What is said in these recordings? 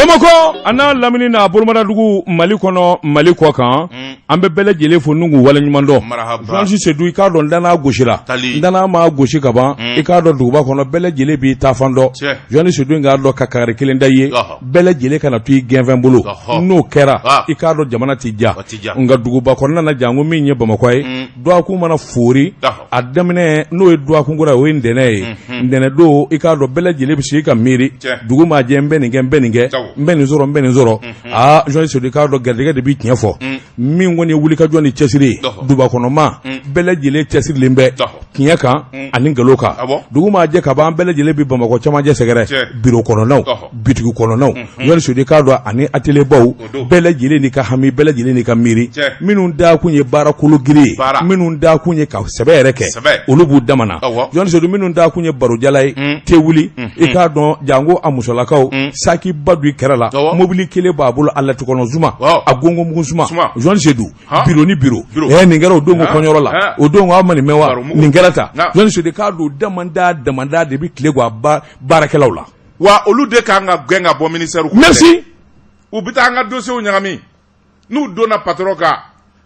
Bamakɔ a n'a lamini n'a bolomadadugu, Mali kɔnɔ, Mali kɔ kan, an bɛ bɛɛ lajɛlen fo n'u k'u waleɲuman dɔn. Francis Sedu, i k'a dɔn danaya gosira, danaya ma gosi ka ban. I k'a dɔn duguba kɔnɔ, bɛɛ lajɛlen b'i taafan dɔn. Journaliste Sedu, k'a dɔn ka kangari kelen da i ye, bɛɛ lajɛlen kana to i gɛnfɛn bolo. N'o kɛra, i k'a dɔn jamana tɛ diya. Nka duguba kɔnɔna na, janko min ye Bamakɔ ye, dɔgɔkun mana foori, a daminɛ n'o ye dɔgɔkun kura ye, o ye ntɛnɛn ye. Ntɛnɛn don, i k'a dɔn bɛɛ lajɛlen bɛ sigi ka miiri, dugu maa jɛ, n bɛ nin kɛ, n bɛ nin kɛ, n bɛ nin sɔrɔ, n bɛ nin sɔrɔ. Aa, journaliste Sedu, i k'a dɔn garijɛgɛ de bɛ tiɲɛ fɔ. Min kɔni ye wulikajɔ ni cɛsiri ye, duguba kɔnɔma bɛɛ lajɛlen cɛsirilen bɛ tiɲɛ kan ani nkalon kan. Dugu maa jɛ ka ban, bɛɛ lajɛlen bɛ Bamakɔ camancɛ sɛgɛrɛ, biro kɔnɔnaw, bitigi kɔnɔnaw, journaliste Sedu, i k'a dɔn ani atelier baw, bɛɛ lajɛlen n'i ka hami, bɛɛ lajɛlen n'i ka miiri. Minnu dakun ye baara kolo girin ye, minnu dakun ye ka sɛbɛ yɛrɛ kɛ, olu b'u dama na. Journaliste Sedu, minnu dakun ye barojala ye, te wuli, i k'a dɔn janko a musolakaw, saki ba don i kɛrɛ la, mobili kelen b'a bolo, a latikɔnɔ suma, a gongonmugu suma. Journaliste Sedu, biro ni biro, nin kɛra o don ko kɔɲɔyɔrɔ la, o don ko aw ma nin mɛn wa, nin kɛra tan. Journaliste Sedu, k'a dɔn damanda damanda de bɛ tile a baarakɛlaw la. Wa olu de kan ka gɛn ka bɔ ministère. Merci. U bɛ taa an ka dossiers ɲagami. N'u donna patron kan,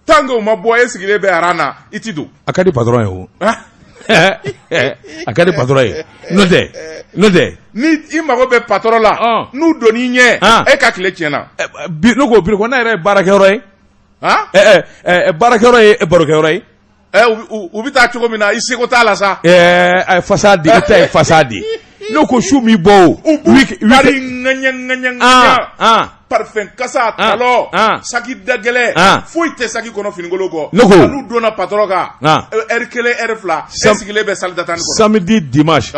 tant que u ma bɔ, e sigilen bɛ rang na, i ti don. A ka di patron ye o, a ka di patron ye, n'o tɛ. Ni i mago bɛ patron la, n'u donn'i ɲɛ, e ka tile tiɲɛna. Bi ne ko biro kɔnɔna yɛrɛ ye baarakɛyɔrɔ ye. Baarakɛyɔrɔ ye barokɛyɔrɔ ye. U bɛ taa cogo min na, i seko t'a la sa. Fasa di, i ta ye fasa di. Ne ko su mi bɔ o. U b'u bari ŋaɲa ŋaɲa ŋaɲa. Parfum kasa, talon, saki da gɛlɛn, foyi tɛ saki kɔnɔ finikolon kɔ. Ne ko n'u donna patron kan, heure 1, heure 2, e sigilen bɛ salle d'attente kɔnɔ. Samedi, dimanche,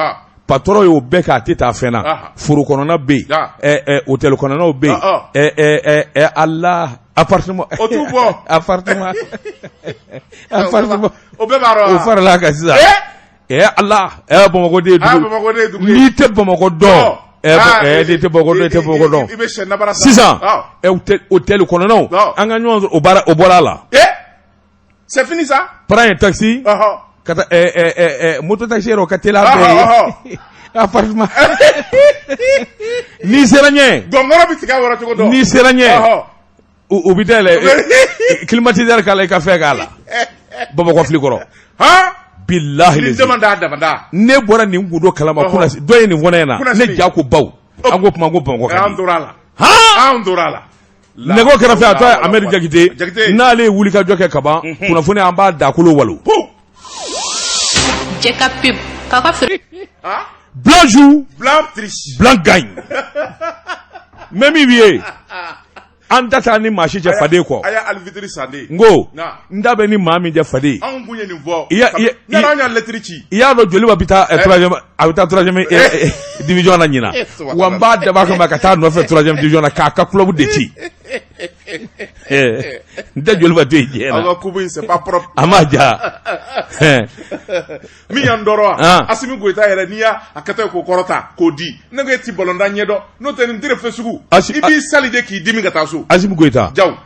patron y'o bɛɛ kɛ, a tɛ taa fɛn na. Foro kɔnɔna bɛ yen, hôtel kɔnɔnaw bɛ yen, ala appartement. O t'u bɔ. Appartement, appartement. O bɛɛ b'a dɔn. O farala kan sisan. Ala, Bamakɔ de ye dugu, n'i tɛ Bamakɔ dɔn, n'i tɛ Bamakɔ dɔn, i tɛ Bamakɔ dɔn. I bɛ sɛ nabara. Sisan hôtel kɔnɔnaw, an ka ɲɔgɔn sɔrɔ, o baara o bɔra a la. C'est fini ça. Prends un taxi ka taa, moto taxi yɛrɛ, o ka teli a bɛɛ ye. Appartement, n'i sera ɲɛ. Gɔngɔrɔ bɛ tigɛ wɔrɔ cogo dɔn. N'i sera ɲɛ, u bɛ dayɛlɛ, climatiseur k'a la, i ka fɛn k'a la, Bamakɔ fili kɔrɔ. Bilahi. Ni damanda damanda. Ne bɔra nin gundo kalama kunna, dɔ ye nin fɔ ne ɲɛna, ne ja ko baw, an ko kuma ko Bamakɔ ka di. An tora a la. An tora a la. Nɛgɛ kɛrɛfɛ, a tɔ ye Amedi Jakite, n'ale ye wulikajɔ kɛ ka ban, kunnafoni an b'a dakolo walo. Jɛ ka pub k'a ka feere. Blanc joue. Blanc triche. Blanc gagne. N bɛ min f'i ye, an da taa ni maa si cɛ faden kɔ. A y'a alifitiri sanden. N ko n da bɛ ni maa min cɛ faden. Anw kun ye nin fɔ. I ya i yɛrɛ, an y'a lɛtiri ci. I y'a dɔn Joliba bɛ taa troisième, a bɛ taa troisième division na ɲinan. Wa n b'a dab'a kama ka taa nɔfɛ troisième division na k'a ka club de ci. N tɛ Joliba to yen diɲɛ na. Aw ka coupe in, c'est pas propre. A ma ja. Min y'an tɔɔrɔ, Asimi Goyita yɛrɛ, n'i y'a a kɛtɔ ye k'o kɔrɔta k'o di, ne ko e ti balontan ɲɛdɔn, n'o tɛ nin tere sugu, i b'i sali de k'i dimi ka taa so. Asimi Goyita. Jaw.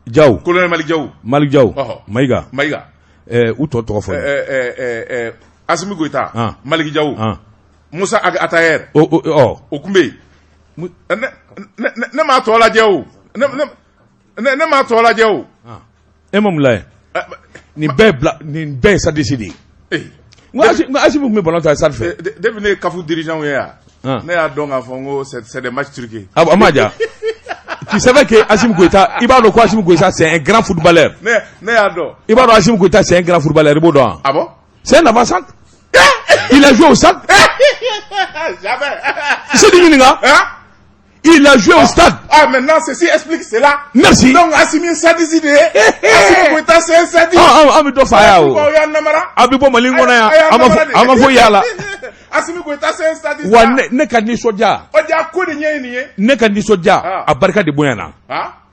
Jaw. Colonel Malick Jaw. Malick Jaw. Mayiga. Mayiga. U tɔ tɔgɔ fɔ. Asimi Goyita. Malick Jaw. Musa Ag Atayer. O o O kun bɛ yen. Ne m'a tɔ lajɛ o. Ne m'a tɔ lajɛ o. E ma mun lajɛ? Nin bɛɛ bila, nin bɛɛ ye sadisi de ye. N ko Asimi tun bɛ ballon ta stade fɛ. Depuis ne ye CAF dirigeant ye yan, ne y'a dɔn k'a fɔ n ko c'est des matchs truqués. A ma ja. Tu savais que Assimi Goïta, i b'a dɔn ko Assimi Goïta, c'est un grand footballeur. Ne y'a dɔn. I b'a dɔn Assimi Goïta, c'est un grand footballeur, i b'o dɔn wa? Ah bon? C'est un avant-centre. Il a joué au stade. Jamais. C'est du ɲininka. Il a joué au stade. Ah, maintenant, ceci explique cela. Merci. Donc, Assimi sadisi de ye. Assimi Goïta, c'est un sadiste. Ah, an bɛ dɔ fa ya o. O y'an namara. A bɛ bɔ Mali kɔnɔ yan. An ma fɔ yala. Assimi Goïta, c'est un sadiste. Wa ne ka nisɔndiya. O ja ko de ɲɛ ye nin ye. Ne ka nisɔndiya, a barika de bonya na.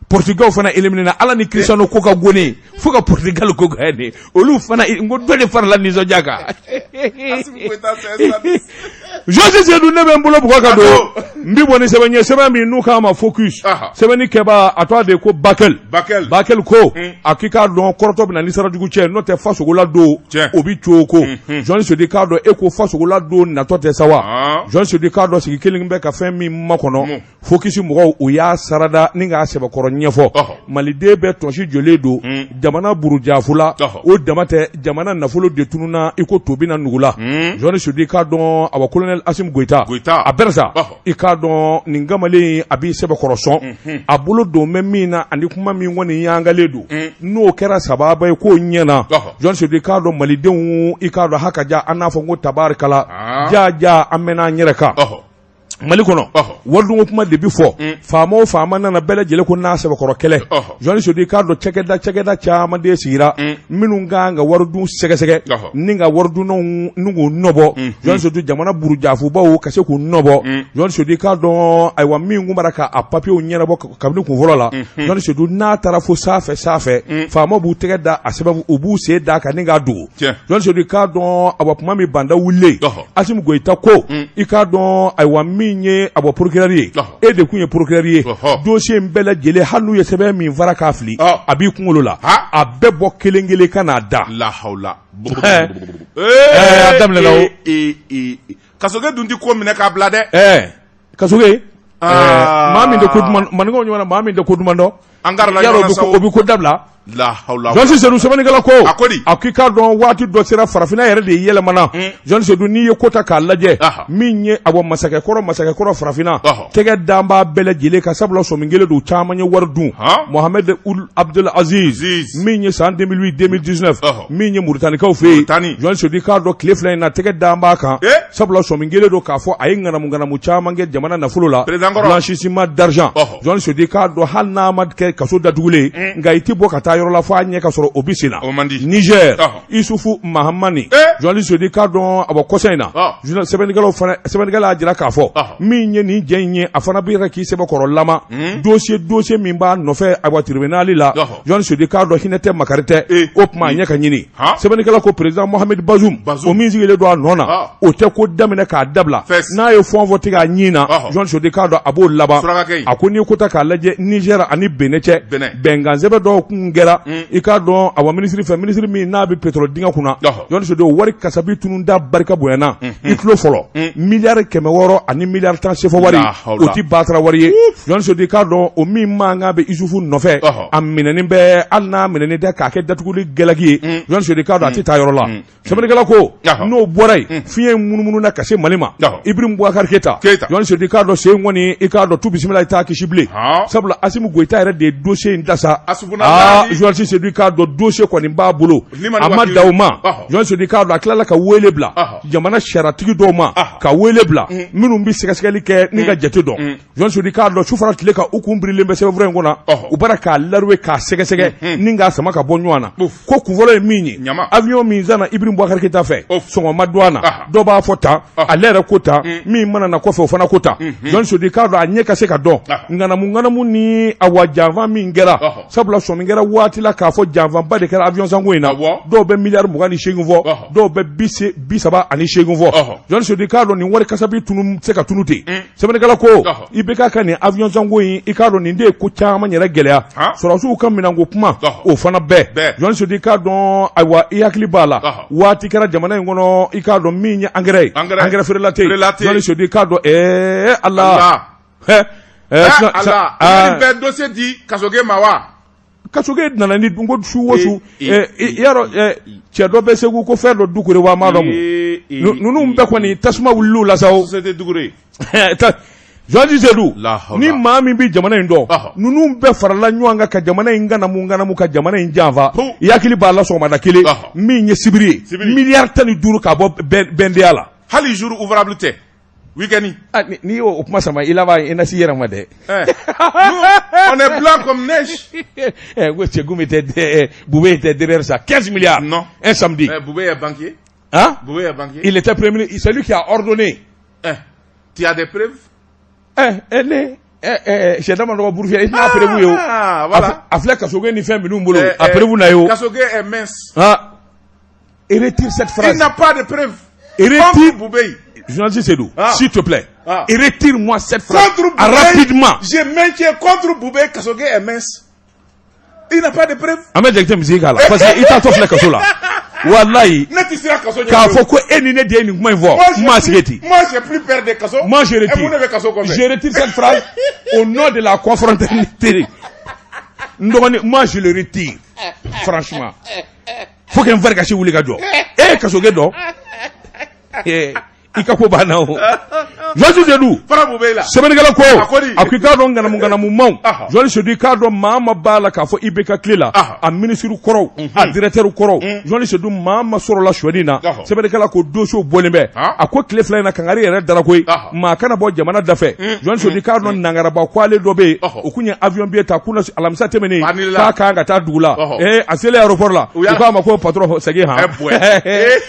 Portugal fana éliminé na, Ala ni Cristiano ko ka gone fo ka Portugal ko gagné. Olu fana, n ko dɔ de farala nisɔndiya kan. Assimi Goïta, c'est un sadiste. Journaliste Seydou, ne bɛ n bolo bugɔ ka don, n bi bɔ ni sɛbɛn ye, sɛbɛn min n'u k'a ma Focus. Sɛbɛnni kɛbaa, a tɔgɔ de ko Bakel. Bakel. Bakel ko a k'i k'a dɔn, kɔrɔtɔ bɛ na ni sira jugu cɛ, n'o tɛ fasogola don o bi cogo. Journaliste Seydou, k'a dɔn e ko fasogola don natɔ tɛ sa wa? Journaliste Seydou, k'a dɔn sigi kelen bɛ ka fɛn min makɔnɔ, Focus mɔgɔw, u y'a sarada ni k'a sɛbɛkɔrɔ ɲɛfɔ. Maliden bɛɛ tɔnsi jɔlen don jamana burujafu la. O dama tɛ, jamana nafolo de tununna i ko tobi na nugula. Journaliste Seydou, k'a dɔn awa colonel Assimi Goïta, a bɛrɛ sa, i k'a dɔn nin kamalen a b'i sɛbɛkɔrɔ sɔn a bolo don bɛ min na, ani kuma min kɔni yangalen don, n'o kɛra sababa ye k'o ɲɛna. Journaliste Seydou, k'a dɔn malidenw, i k'a dɔn haka ja, an n'a fɔ ko tabarikala ja ja, an mɛnna an yɛrɛ kan Mali kɔnɔ. Waridunko kuma de bi fɔ. Faama o faama nana, bɛɛ lajɛlen ko n'a sɛbɛkɔrɔ kɛlɛ. Journaliste Seydou, k'a dɔn cakɛda caman de sigira minnu kan ka waridun sɛgɛsɛgɛ ni ka waridunnaw ni k'u nɔbɔ. Journaliste Seydou, jamana burujafubaw ka se k'u nɔbɔ. Journaliste Seydou, k'a dɔn ayiwa min kun bara k'a papiyew ɲɛnabɔ kabini kun fɔlɔ la, Journaliste Seydou, n'a taara fo sanfɛ sanfɛ, faama b'u tɛgɛ da a sɛbɛn, u b'u sen da kan ni k'a dogo. Journaliste Seydou, k'a dɔn awa kuma min banda wulilen, Assimi Goïta ko i k'a dɔn ayiwa min ye awa procureur ye, e de tun ye procureur ye, dossier in bɛɛ lajɛlen, hali n'u ye sɛbɛn min fara k'a fili, a b'i kunkolo la, a bɛɛ bɔ kelen kelen ka n'a da. Lahawula. A daminɛna o. Kasoge dun ti ko minɛ k'a bila dɛ. Kasoge, maa min tɛ ko duman, maninkaw ɲɔgɔn na, maa min tɛ ko duman dɔn, an karila. Yarɔ, o bɛ ko dabila. Lahawula. Journaliste Seydou, sɛbɛnnikɛla ko A ko di? A k'i k'a dɔn waati dɔ sera, farafinna yɛrɛ de yɛlɛmana. Journaliste Seydou, n'i ye ko ta k'a lajɛ, min ye awa masakɛkɔrɔ farafinna, tɛgɛ dan b'a bɛɛ lajɛlen kan, sabula sɔmi kelen don, caman ye wari dun. Mohamed Ould Abdel Aziz, min ye san 2008 2019, min ye Muritanikaw fɛ yen, Journaliste Seydou, k'a dɔn tile fila in na, tɛgɛ dan b'a kan, sabula sɔmi kelen don k'a fɔ a ye ŋanamu ŋanamu caman kɛ jamana nafolo la, blanchissement d'argent. Journaliste Seydou, k'a dɔn hali n'a ma kɛ kaso datugulen, nka i tɛ bɔ ka taa yɔrɔ la fo a ɲɛ ka sɔrɔ, o bɛ sen na. Niger, Isufu Mahamani, Journaliste Seydou, k'a dɔn a bɔ kɔsa in na, sɛbɛnnikɛlaw fana, sɛbɛnnikɛla y'a jira k'a fɔ min ye nin jɛ in ye, a fana bɛ yɛrɛ k'i sɛbɛkɔrɔ lama, dossier min b'a nɔfɛ awa tribunal la. Journaliste Seydou, k'a dɔn hinɛ tɛ, makari tɛ, o tuma a ɲɛ ka ɲini. Sɛbɛnnikɛla ko président Mohamed Bazoum, o min sigilen don a nɔ na, o tɛ ko daminɛ k'a dabila. N'a ye fɛn fɔ tigɛ a ɲin na, Journaliste Seydou, k'a dɔn a b'o laban. A ko n'i ko ta k'a lajɛ, Niger ani Benin cɛ, bɛnkan sɛbɛn dɔw kun kɛra, i k'a dɔn awa minisiri fɛ, minisiri min n'a bɛ pétrole dingɛ kunna. Journaliste Seydou, wari kasabi tununda barika bonyana i tulo fɔlɔ, miliyari 600 ani miliyari 10 sefa wari, o ti batara wari ye. Journaliste Seydou, k'a dɔn o min mankan bɛ Isufu nɔfɛ, a minɛnen bɛ, hali n'a minɛnen tɛ k'a kɛ datuguli gɛlɛki ye, Journaliste Seydou, k'a dɔn a tɛ taa yɔrɔ la. Sɛbɛnnikɛla ko n'o bɔra yen, fiɲɛ munumunu ka se Mali ma, Ibrahim Boubacar Keita, Journaliste Seydou, k'a dɔn sen kɔni, i k'a dɔn tu bisimila, i t'a kisi bilen, sabula Assimi Goïta yɛrɛ de ye dossier in da sa. Journaliste Seydou, k'a dɔn dossier kɔni b'a bolo, a ma da o ma. Journaliste Seydou, k'a dɔn a tilala ka wele bila jamana sariyatigi dɔw ma, ka wele bila minnu bɛ sɛgɛsɛgɛli kɛ ni ka jate dɔn. Journaliste Seydou, k'a dɔn su fara tile kan, u kun birilen bɛ sɛbɛnfura in kɔnɔ, u bara k'a larouer, k'a sɛgɛsɛgɛ ni k'a sama ka bɔ ɲɔgɔn na. Ko kunfɔlɔ ye min ye, avion min sanna Ibrahim Boubacar Keita fɛ, sɔngɔ ma don a na, dɔw b'a fɔ tan, ale yɛrɛ ko tan, min mana na kɔfɛ, o fana ko tan. Journaliste Seydou, k'a dɔn a ɲɛ ka se ka dɔn ŋanamu ŋanamu ni awa janfa min kɛra, sabula sɔmi kɛra waati la k'a fɔ janfaba de kɛra avion sanko in na. Dɔw bɛ miliyari 28 fɔ, dɔw bɛ 38 fɔ. Journaliste Seydou, k'a dɔn nin wari kasabi tunu se ka tunu ten. Sɛbɛnnikɛla ko IBK ka nin avion sanko in, i k'a dɔn nin de ye ko caman yɛrɛ gɛlɛya, sɔrɔdasiw ka minɛnko kuma, o fana bɛɛ. Journaliste Seydou, k'a dɔn ayiwa i hakili b'a la, waati kɛra jamana in kɔnɔ, i k'a dɔn min ye engrais ye, engrais feerela tɛ yen. Journaliste Seydou, k'a dɔn Ala ala bɛɛ dossier di Kasoge ma wa? Kasoge nana ni ko su o su, i y'a dɔn cɛ dɔ bɛ Segu ko fɛn dɔ Dukure wa, ma dɔn ninnu bɛɛ kɔni tasuma wulila la sa. Société Dukure. Journaliste Seydou, ni maa min bɛ jamana in dɔn, ninnu bɛɛ farala ɲɔgɔn kan ka jamana in ŋanamu ŋanamu, ka jamana in janfa. I hakili b'a la, sɔgɔmada kelen min ye sibiri ye, miliyari 15 ka bɔ BNDA la. Hali jour ouvrable tɛ, week-end. Ah, n'i y'o o kuma sama, i laban i na s'i yɛrɛ ma dɛ. Nous, on est blanc comme neige. Eh, ko Cɛgumi tɛ, Boubé était derrière ça, 15 milliards. Non. Un samedi. Eh, Boubé est banquier. Hein? Boubé est banquier. Il était premier ministre, c'est lui qui a ordonné. Eh, tu as des preuves? Eh, eh, ne eh, eh, sɛ dama dɔgɔ burufiyɛ, i tɛna preuve ye o. Ah, voilà. A filɛ Kasoge ni fɛn minnu bolo, a preuve na ye o. Kasoge est mince. Ah. Et retire cette phrase. Il n'a pas de preuve. Et retire Boubé. Journaliste Seydou, Ah. s'il te plaît, Ah. retire-moi cette phrase Contre Boubèye, rapidement. Je maintiens contre Boubèye, Kasoge est mince. Il n'a pas de preuve. An bɛ Jakite misiri k'a la parce que i taatɔ filɛ kaso la. Walayi. Ne tɛ siran kaso ɲɛ. K'a fɔ ko e ni ne de ye nin kuma in fɔ, maa sigi ten. Moi, j'ai plus peur de kaso. Moi, je retire. Et mun de bɛ kaso kɔfɛ? Je retire cette phrase au nom de la confraternité. N dɔgɔnin, moi, je le retire. Franchement. Faut que n fari ka se wuli ka jɔ. E ye Kasoge dɔn? I ka ko banna o. Journaliste Seydou. Fara Boubèye la. Sɛbɛnnikɛla ko A ko di? A ko i k'a dɔn ŋanamu ŋanamumaw Aha. Journaliste Seydou, i k'a dɔn maa ma b'a la k'a fɔ IBK tile la, Aha. a ministre kɔrɔw, a directeur kɔrɔw, Journaliste Seydou, maa ma sɔrɔla sonyɛni na. Ɔhɔ. Sɛbɛnnikɛla ko dossier bɔlen bɛ. Ah. A ko tile 2 in na, kangari yɛrɛ dara koyi, Aha. maa kana bɔ jamana dafɛ. Journaliste Seydou, i k'a dɔn nangaraba ko ale dɔ bɛ yen, Ɔhɔ. o kun ye avion billet ta kunna alamisa tɛmɛnen Ba ni la. k'a kan ka taa dugu la. Ɔhɔ. A selen aéroport la, U y'a- u k'a ma ko patron, segin han. Ɛ, bɔɛ.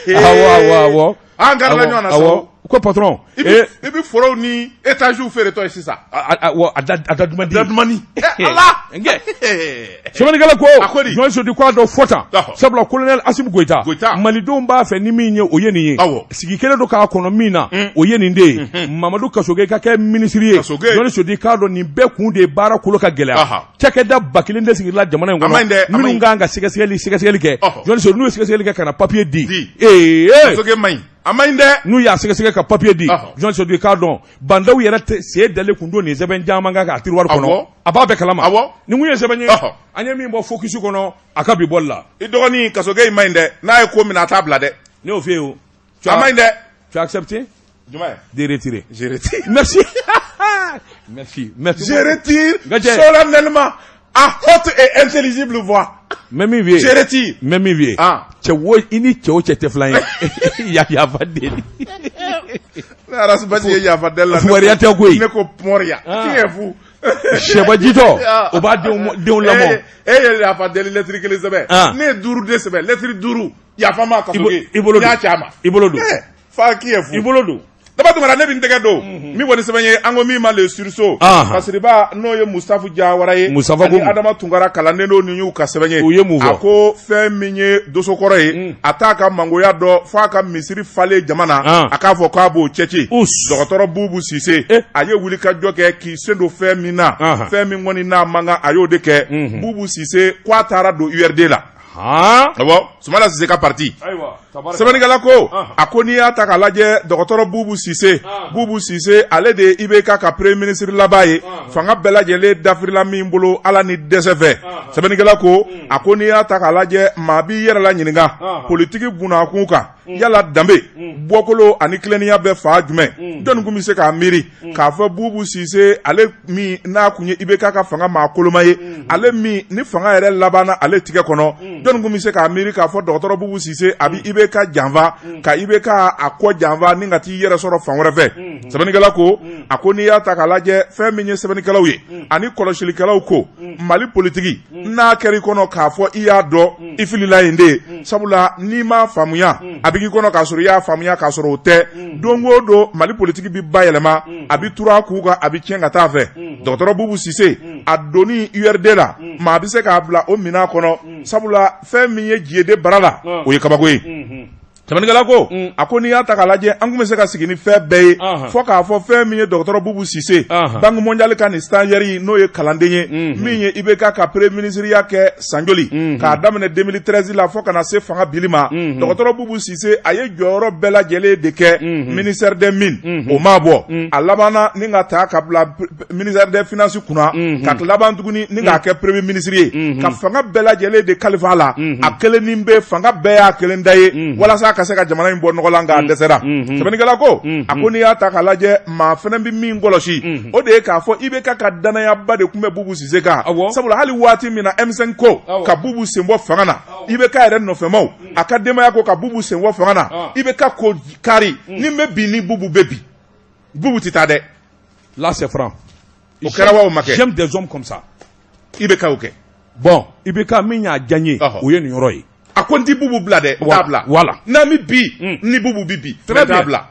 Awɔ, awɔ, awɔ. An garila ɲɔgɔn na sa. Awɔ, ko patron. I bɛ i bɛ forow ni étages feeretɔ ye sisan. A da a da duman di. Da dumani. Ala. Nkɛ. Sɛbɛnnikɛla ko A ko di? Journaliste Seydou k'a dɔn fɔ tan, Ɔhɔ. sabula colonel Assimi Goïta, Goïta. Malidenw b'a fɛ ni min ye, o ye nin ye. Awɔ. Sigi kelen don k'a kɔnɔ min na, o ye nin de ye. Mamadu Kasoge ka kɛ minisiri ye. Kasoge. Journaliste Seydou k'a dɔn nin bɛɛ kun de ye baara kolo ka gɛlɛya. Aha. Cakɛda 1000 de sigila jamana in A man ɲi dɛ, kɔnɔ a man ɲi. minnu kan ka sɛgɛsɛgɛli kɛ. Ɔhɔ. Journaliste Seydou, n'u ye sɛgɛsɛgɛli kɛ ka na papier di. Di. Ee. Kasoge man ɲi. A man ɲi dɛ. N'u y'a sɛgɛsɛgɛ ka papier di, Ɔhɔ. Journaliste Seydou k'a dɔn Bah N'Daw yɛrɛ tɛ sen dalen kun don nin sɛbɛn caman kan k'a tiroir kɔnɔ. Awɔ. A b'a bɛɛ kalama. Awɔ. Nin kun ye sɛbɛn ye. Ɔhɔ. An ye min bɔ Focus kɔnɔ a ka bi bɔli la. I dɔgɔnin Kasoge in man ɲi dɛ. N'a ye ko minɛ, a t'a bila dɛ. Ne y'o f'i ye o. A man ɲi dɛ. Tu as accepté Jumɛn? de retirer. Je retire. Merci. Merci. Merci. Je retire Gadget. solennellement à haute et intelligible voix. Mais min f'i ye. Je retire. Mais min f'i ye. Ah. Cɛ wo, i ni cɛ o cɛ tɛ filan ye. Ya yafa deli. Ne Arasibasi ye yafa deli la. Fugariya tɛ koyi. Ne ko mɔriya. Ah. Qui est fou? Sɛba jitɔ, Ah. o b'a denw lamɔ. E ye yafa deli lɛtiri kelen sɛbɛn. Ah. Ne ye duuru de sɛbɛn, lɛtiri duuru. Yafa ma Kasoge. I bolo N y'a ci a ma. I bolo don. Eh, fa qui est fou? I bolo don. Daba Tunkara, ne bɛ n tɛgɛ don min kɔni sɛbɛn ye, an ko min ma Le Sursaut. Ah. Fasiriba n'o ye Mustafa Jawara ye. Mustafa ani ko mun? Adama Tunkara kalanden don, nin y'u ka sɛbɛn ye. U ye mun fɔ? A ko fɛn min ye dosokɔrɔ ye, a t'a ka mangoya dɔn f'a ka misiri falen jama na. Ah. A k'a fɔ k'a b'o cɛci. Us. Dɔgɔtɔrɔ Bubu Sise, Eh. a ye wuli ka jɔ kɛ k'i sen don fɛn min na. Ah. Fɛn min kɔni n'a man kan, a y'o de kɛ. Bubu Sise ko a taara don URD la. Han. Awɔ, Sumala Sise ka parti. Ayiwa. Sɛbɛnnikɛla ko Ah. a ko n'i y'a ta k'a lajɛ, dɔgɔtɔrɔ Bubu Sise, Ah. Bubu Sise, ale de ye IBK ka premier ministre laban ye, Ah. fanga bɛɛ lajɛlen dafirila min bolo Ala ni dɛsɛ fɛ. Ah. Sɛbɛnnikɛla ko a ko n'i y'a ta k'a lajɛ, maa b'i yɛrɛ la ɲininka Ah. politiki bunakun kan, yala danbe, bɔkolo ani tilennenya bɛ fa jumɛn? Jɔnni kun bɛ se k'a miiri k'a fɔ Bubu Sise, ale min n'a kun ye IBK ka fanga maa koloma ye, ale min ni fanga yɛrɛ labanna ale tigɛ kɔnɔ, jɔnni kun bɛ se k'a miiri k'a fɔ dɔgɔtɔrɔ Bubu Sise a bɛ IBK janfa, ka IBK a kɔ janfa ni ka t'i yɛrɛ sɔrɔ fan wɛrɛ fɛ? Sɛbɛnnikɛla ko a ko n'i y'a ta k'a lajɛ, fɛn min ye sɛbɛnnikɛlaw ye ani kɔlɔsilikɛlaw ko Mali politiki, n'a kɛra i kɔnɔ k'a fɔ i y'a dɔn, i filila yen de, sabula n'i m'a faamuya, a bɛ k'i kɔnɔ k'a sɔrɔ i y'a faamuya, k'a sɔrɔ o tɛ. Don o don Mali politiki bɛ bayɛlɛma, a bɛ turu a kun kan, a bɛ tiɲɛ ka taa fɛ. Dɔgɔtɔrɔ Bubu Sise a donni URD la, maa bɛ se k'a bila o minɛn kɔnɔ, sabula fɛn min ye jiyeden bara la, o ye kabako ye. Sɛbɛnnikɛla ko a ko n'i y'a ta k'a lajɛ, an tun bɛ se ka sigi ni fɛn bɛɛ ye fɔ k'a fɔ fɛn min ye dɔgɔtɔrɔ Bubu Sise, Banque mondiale ka nin stagiaire, n'o ye kalanden ye min ye IBK ka premier ministre kɛ san joli, k'a daminɛ 2013 la fo ka na se fanga bili ma. Dɔgɔtɔrɔ Bubu Sise a ye jɔyɔrɔ bɛɛ lajɛlen de kɛ ministère des Mines, o ma bɔ, a labanna ni ka ta ka bila ministère des Finances kunna, ka laban tuguni ni k'a kɛ premier ministre ye, ka fanga bɛɛ lajɛlen de kalifa a la. A kelen ni bɛ fanga bɛɛ y'a kelen da ye walasa ka se ka jamana in bɔ nɔgɔ la, nka a dɛsɛra. Sɛbɛnnikɛla ko a ko n'i y'a ta k'a lajɛ, maa fana bɛ min kɔlɔsi, o de ye k'a fɔ IBK ka danayaba de tun bɛ Bubu Sise kan, sabula hali waati min na M5 ko ka Bubu sen bɔ fanga na, IBK yɛrɛ nɔfɛmaw, a ka denbaya ko ka Bubu sen bɔ fanga na, IBK ko kari ni n bɛ bin ni Bubu bɛ bin, Bubu tɛ taa dɛ. Là, c'est franc. O kɛra wa o ma kɛ? J'aime des hommes comme ça. IBK y'o kɛ. Bon, IBK min y'a diya n ye, o ye nin yɔrɔ ye. A ko n ti Bubu bila dɛ, n t'a bila. Voilà. N'an bɛ bi, ni Bubu bi bi, Très n t'a bien. bila.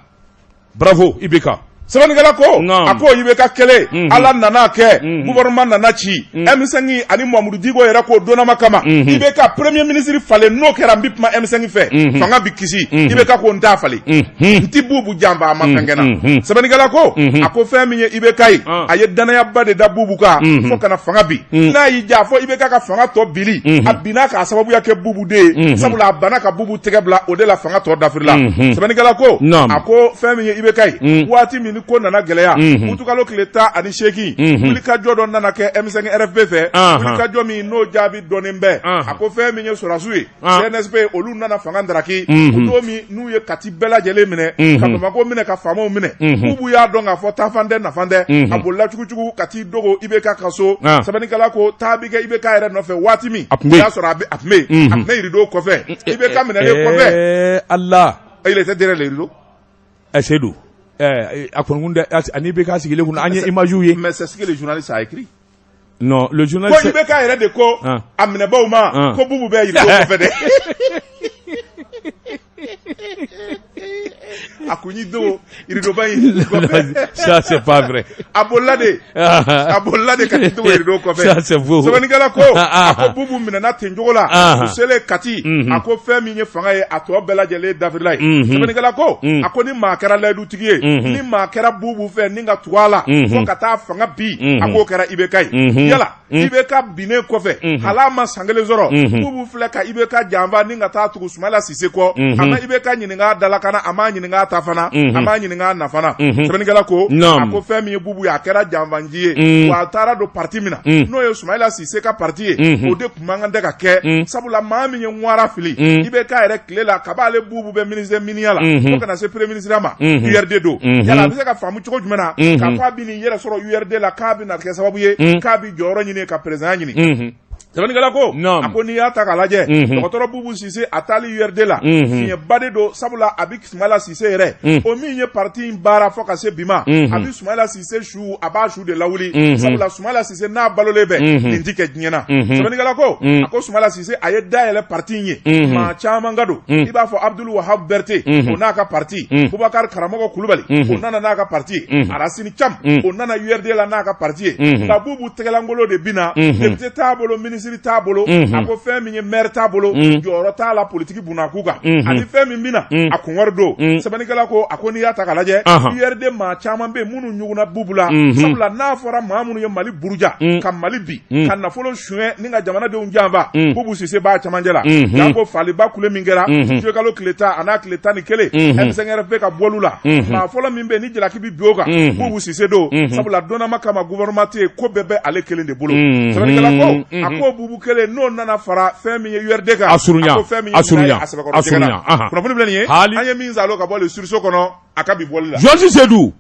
Bravo IBK. Sɛbɛnnikɛla ko Naam. a ko IBK kɛlen Ala nana kɛ gouvernement nana ci M5 ani Mamudu Diko yɛrɛ ko donnama kama IBK premier ministre falen n'o kɛra n bɛ kuma M5 fɛ fanga bɛ kisi IBK ko n t'a falen n ti Bubu janfa a ma fɛn kɛ n na sɛbɛnnikɛla ko a ko fɛn min ye IBK ye a ye danayaba de da Bubu kan fo ka na fanga bin n'a y'i ja fɔ IBK ka fanga tɔ bili a binna k'a sababuya kɛ Bubu de ye sabula a banna ka Bubu tɛgɛ bila o de la fanga tɔ dafirila sɛbɛnnikɛla ko a ko fɛn min ye IBK ye waati min ni ko nana gɛlɛya utukalo tile 18 wulikajɔ dɔ nana kɛ M5 RFP fɛ wulikajɔ min n'o jaabi dɔnnen bɛ a ko fɛn min ye sɔrɔdasiw ye CNSP olu nana fanga ndaraki o don min n'u ye Kati bɛɛ lajɛlen minɛ ka Bamakɔ minɛ ka faamaw minɛ Bubu y'a dɔn k'a fɔ taafan tɛ nafan tɛ a bolila cugucugu ka t'i dogo IBK ka so sɛbɛnnikɛla ko taa bɛ kɛ IBK yɛrɛ nɔfɛ waati min a tun bɛ y'a sɔrɔ a tun bɛ yen a tun bɛ rideau kɔfɛ IBK minɛlen kɔfɛ Ala il était derrière le rideau ɛ Seydou a kɔni kun tɛ ani IBK sigilen kun an ye image ye mais c'est ce que le journaliste a écrit. Non, le journaliste. Ko IBK yɛrɛ de ko a minɛbaw ma ko Bubu bɛ rideau kɔfɛ dɛ. A kun y'i dogo rideau ba in kɔfɛ. Ça c'est pas vrai. A bolila de. A bolila de ka t'i dogo rideau kɔfɛ. Ça c'est faux. Sɛbɛnnikɛla ko a ko Bubu minɛna ten cogo la. U selen Kati a ko fɛn min ye fanga ye a tɔ bɛɛ lajɛlen dafirila ye. Sɛbɛnnikɛla ko a ko ni maa kɛra layidutigi ye ni maa kɛra Bubu fɛ ni ka tugu a la fo ka taa fanga bin a k'o kɛra IBK ye. Yala IBK binnen kɔfɛ hal'a ma san kelen sɔrɔ Bubu filɛ ka IBK janfa ni ka taa tugu Sumayila Sise kɔ a ma IBK ɲininka a dalakana a m'a ɲininka a taafana a m'a ɲininka a nafana. Sɛbɛnnikɛla ko a ko fɛn min ye Bubu ye a kɛra janfanci ye wa a taara don parti min na n'o ye Sumayila Sise ka parti ye o de tun man kan tɛ ka kɛ sabula maa min ye ŋwara fili IBK yɛrɛ tile la kab'ale Bubu bɛ ministre miniya la fo ka na se premier ministre ma URD don. Yala a bɛ se ka faamu cogo jumɛn na k'a fɔ a bɛ n'i yɛrɛ sɔrɔ URD la k'a bɛna kɛ sababu ye k'a bɛ jɔyɔrɔ ɲini ka président ɲini. Sɛbɛnnikɛla ko a ko n'i y'a ta k'a lajɛ dɔgɔtɔrɔ Bubu Sise a taali URD la fiɲɛba de don sabula a bɛ Sumayila Sise yɛrɛ o min ye parti in baara fo ka se bi ma a bɛ Sumayila Sise su a b'a su de lawuli sabula Sumayila Sise n'a balolen bɛ nin ti kɛ diɲɛ na. Sɛbɛnnikɛla ko a ko Sumayila Sise a ye da yɛlɛ parti in ye maa caman ka don i b'a fɔ Abdul Wahab Berete o n'a ka parti Bubakari Karamɔgɔ Kulubali o nana n'a ka parti ye Arasini Cam o nana URD la n'a ka parti ye nka Bubu tɛgɛlankolon de binna député t'a bolo ministre t'a bolo a ko fɛn min ye maire t'a bolo jɔyɔrɔ t'a la politiki bunakun kan ani fɛn min bɛna a kunwari don. Sɛbɛnnikɛla ko a ko n'i y'a ta k'a lajɛ URD maa caman bɛ yen minnu ɲugunna Bubu la sabula n'a fɔra maa minnu ye Mali buruja ka Mali bin ka nafolo suɲɛ ni ka jamanadenw janfa Bubu Sise b'a camancɛ la janko faliba kule min kɛra juillet kalo tile 10 a n'a tile 11 M5RFP ka bɔlu la maa fɔlɔ min bɛ yen ni jalaki bɛ bin o kan Bubu Sise don sabula donnama kama gouvernement tɛ yen ko bɛɛ bɛ ale kelen de bolo. Sɛbɛnnikɛla ko a ko Bubu kelen n'o nana fara fɛn min ye URD kan a surunya a ko fɛn min ye a surunya a sɛbɛkɔrɔ a surunya kunnafoni filɛ nin ye an ye min salo ka bɔ le sursaut kɔnɔ a ka bi bɔli la. Journaliste Seydou,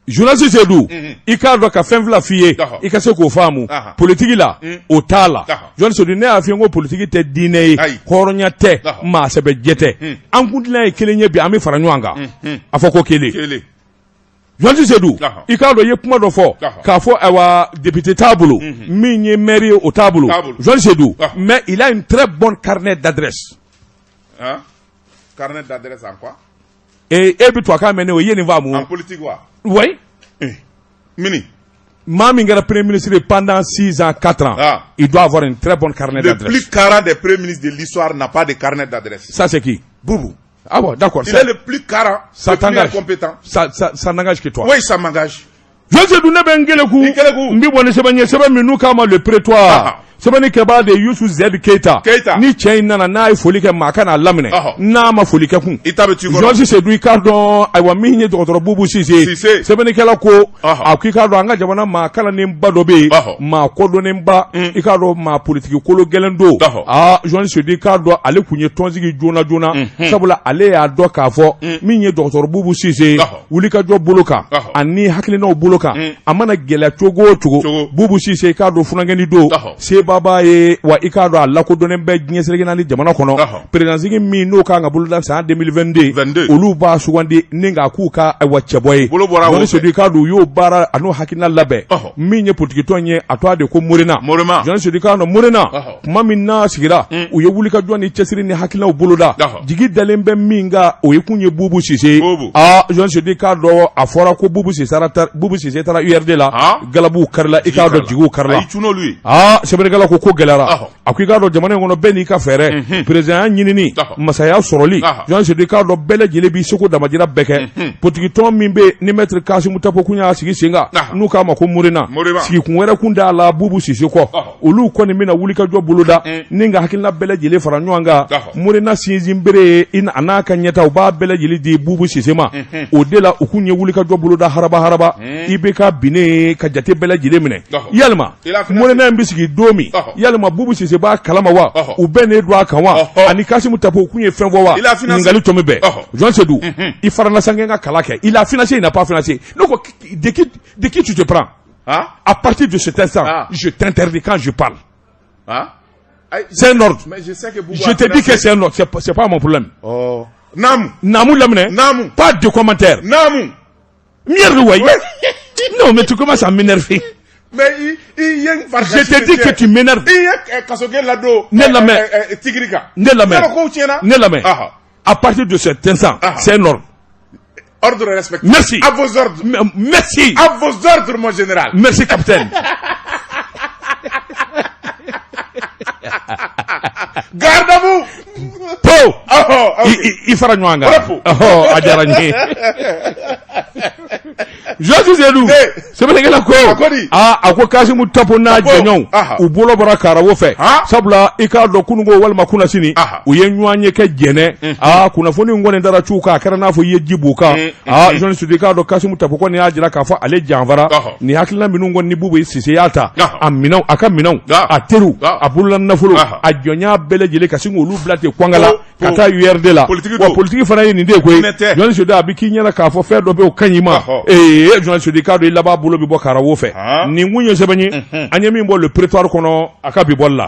journaliste Seydou, i k'a dɔn ka fɛn fila f'i ye i ka se k'o faamu politiki la o t'a la. Journaliste Seydou, ne y'a f'i ye n ko politiki tɛ diinɛ ye, hɔrɔnya tɛ, maa sɛbɛjɛ tɛ. An kuntilenna ye kelen ye bi, an bɛ fara ɲɔgɔn kan a fɔ ko kelen. Journaliste Seydou, i k'a dɔn i ye kuma dɔ fɔ k'a fɔ ayiwa député t'a bolo, min ye maire ye o t'a bolo. Journaliste Seydou, mais il a une très bonne carnet d'adresse. Carnet d'adresse en quoi? E bɛ to a k'a mɛn ne o ye nin faamu. En politique wa? Oui. Mini. Maa min kɛra premier ministre pendant 6 ans, 4 ans, il doit avoir une très bonne carnet d'adresse. Le plus carré des premiers ministres de l'histoire n'a pas de carnet d'adresse. Ça c'est qui? Boubou. Ah bon, d'accord. Il est le plus carré, ça le plus incompétent. Ça n'engage que toi. Oui, ça m'engage. Journaliste Seydou, ne bɛ n keleku. I keleku. N bɛ bɔ ni sɛbɛn ye, sɛbɛn min n'u k'a ma Le Prétoire. Sɛbɛnni kɛbaa de Yusu Z Keyita. Keyita. Ni cɛ in nana n'a ye foli kɛ maa ka n'a laminɛ. N'a ma foli kɛ kun. I ta bɛ t'i kɔrɔ. Journaliste Seydou, i k'a dɔn ayiwa min ye dɔgɔtɔrɔ Bubu Sise. Sise. Sɛbɛnnikɛla ko a ko i k'a dɔn an ka jamana maa kalannenba dɔ bɛ yen. Maa kodɔnnenba. I k'a dɔn maa politiki kolo gɛlɛn don. Aa journaliste Seydou, i k'a dɔn ale kun ye tɔnsigi joona joona. Sabula ale y'a dɔn k'a fɔ min ye dɔgɔtɔrɔ Bubu Sise. Wulikajɔ bolo kan ani hakilinaw bolo kan a mana gɛlɛya cogo o cogo Bubu Sise i k'a dɔn funankɛnin don seba dababa ye wa i k'a dɔn a lakodɔnnen bɛ diɲɛ seleke naani jamana kɔnɔ président min n'o kan ka boloda san 2022 olu b'a sugandi ni k'a k'u ka ayiwa cɛbɔ ye journaliste Seydou i k'a dɔn u y'o baara a n'o hakilina labɛn min ye politikitɔn ye a tɔgɔ de ko Morena journaliste Seydou i k'a dɔn Morena tuma min n'a sigira u ye wulikajɔ ni cɛsiri ni hakilinaw boloda jigi dalen bɛ min kan o ye kun ye Bubu Sise ye aa journaliste Seydou i k'a dɔn a fɔra ko Bubu Sise taara URD la galabuw karila i k'a dɔn jigiw karila aa sɛbɛnnikɛla ko ko gɛlɛyara a ko i k'a dɔn jamana in kɔnɔ bɛɛ n'i ka fɛɛrɛ présidentya ɲinini masaya sɔrɔli journaliste Seydou i k'a dɔn bɛɛ lajɛlen b'i seko damajira bɛɛ kɛ politikitɔn min bɛ ni maître Kasimu Tapo kun y'a sigi sen kan n'u k'a ma ko Morena sigikun wɛrɛ kun t'a la Bubu Sise kɔ olu kɔni bɛna wulikajɔ boloda ni ka hakilina bɛɛ lajɛlen fara ɲɔgɔn kan Morena sinsinbere ye a n'a ka ɲɛtaa u b'a bɛɛ lajɛlen di Bubu Sise ma o de la u kun ye wulikajɔ boloda haraba haraba IBK binnen ka jate bɛɛ lajɛlen minɛ yalima Morena in bɛ sigi don min yalima Bubu Sise b'a kalama wa u bɛnnen don a kan wa ani Kasimu Tapo kun ye fɛn fɔ wa ɲininkali tɔ min bɛɛ Jean Seydou i farala sankɛ ka kala kɛ il a financé il n'a pas financé ne ko de qui tu te prends à partir de cet instant je t'interdis quand je parle. C'est un ordre. Mais je sais que Je te dis que c'est un ordre, c'est pas mon problème. Oh. Naamu. Naamu laminɛ. Naamu. Pas de commentaire. Naamu. Merde ouais. Non mais tu commences à m'énerver. Mais i ye n Je te dis que tu m'énerves. I ye kasoge ladon. Ne lamɛn. Tigiri kan. Ne lamɛn. Yɔrɔ kow tiɲɛna. Ne lamɛn. À partir de cet instant, c'est un ordre. Ordre respecté. Merci. À vos ordres. Merci. À vos ordres, mon général. Merci, capitaine. Garde à vous. Po. Oh, ok. I fara ɲɔgɔn kan. Bravo. Ɔhɔ, a diyara n ye. Journaliste Seydou. Sɛbɛnnikɛla ko. A ko di? Aa, a ko Kasimu Tapo n'a jɛɲɔgɔnw. U bolo bɔra karawo fɛ. Sabula i k'a dɔn kununko walima kunasini. U ye ɲɔgɔn ye kɛ Jɛnɛ. Aa, kunnafoni in kɔni dara cu kan a kɛra n'a fɔ i ye ji b'u kan. Aa, journaliste Seydou i k'a dɔn Kasimu Tapo kɔni y'a jira k'a fɔ ale janfara. Nin hakilina minnu kɔni ni Bubu Sise y'a ta. A minɛnw a ka minɛnw. A teriw. A bolola nafolo. A jɔnya bɛɛ lajɛlen ka sin k'olu bila ten kɔnkala. Ka taa URD la wa politiki fana ye nin de ye koyi journaliste Seydou a bɛ k'i ɲɛna k'a fɔ fɛn dɔ bɛ o ka ɲi ma ee journaliste Seydou i k'a dɔn i laban bolo bɛ bɔ karawo fɛ nin kun ye sɛbɛn ye an ye min bɔ Le Prétoire kɔnɔ a ka bi bɔli la.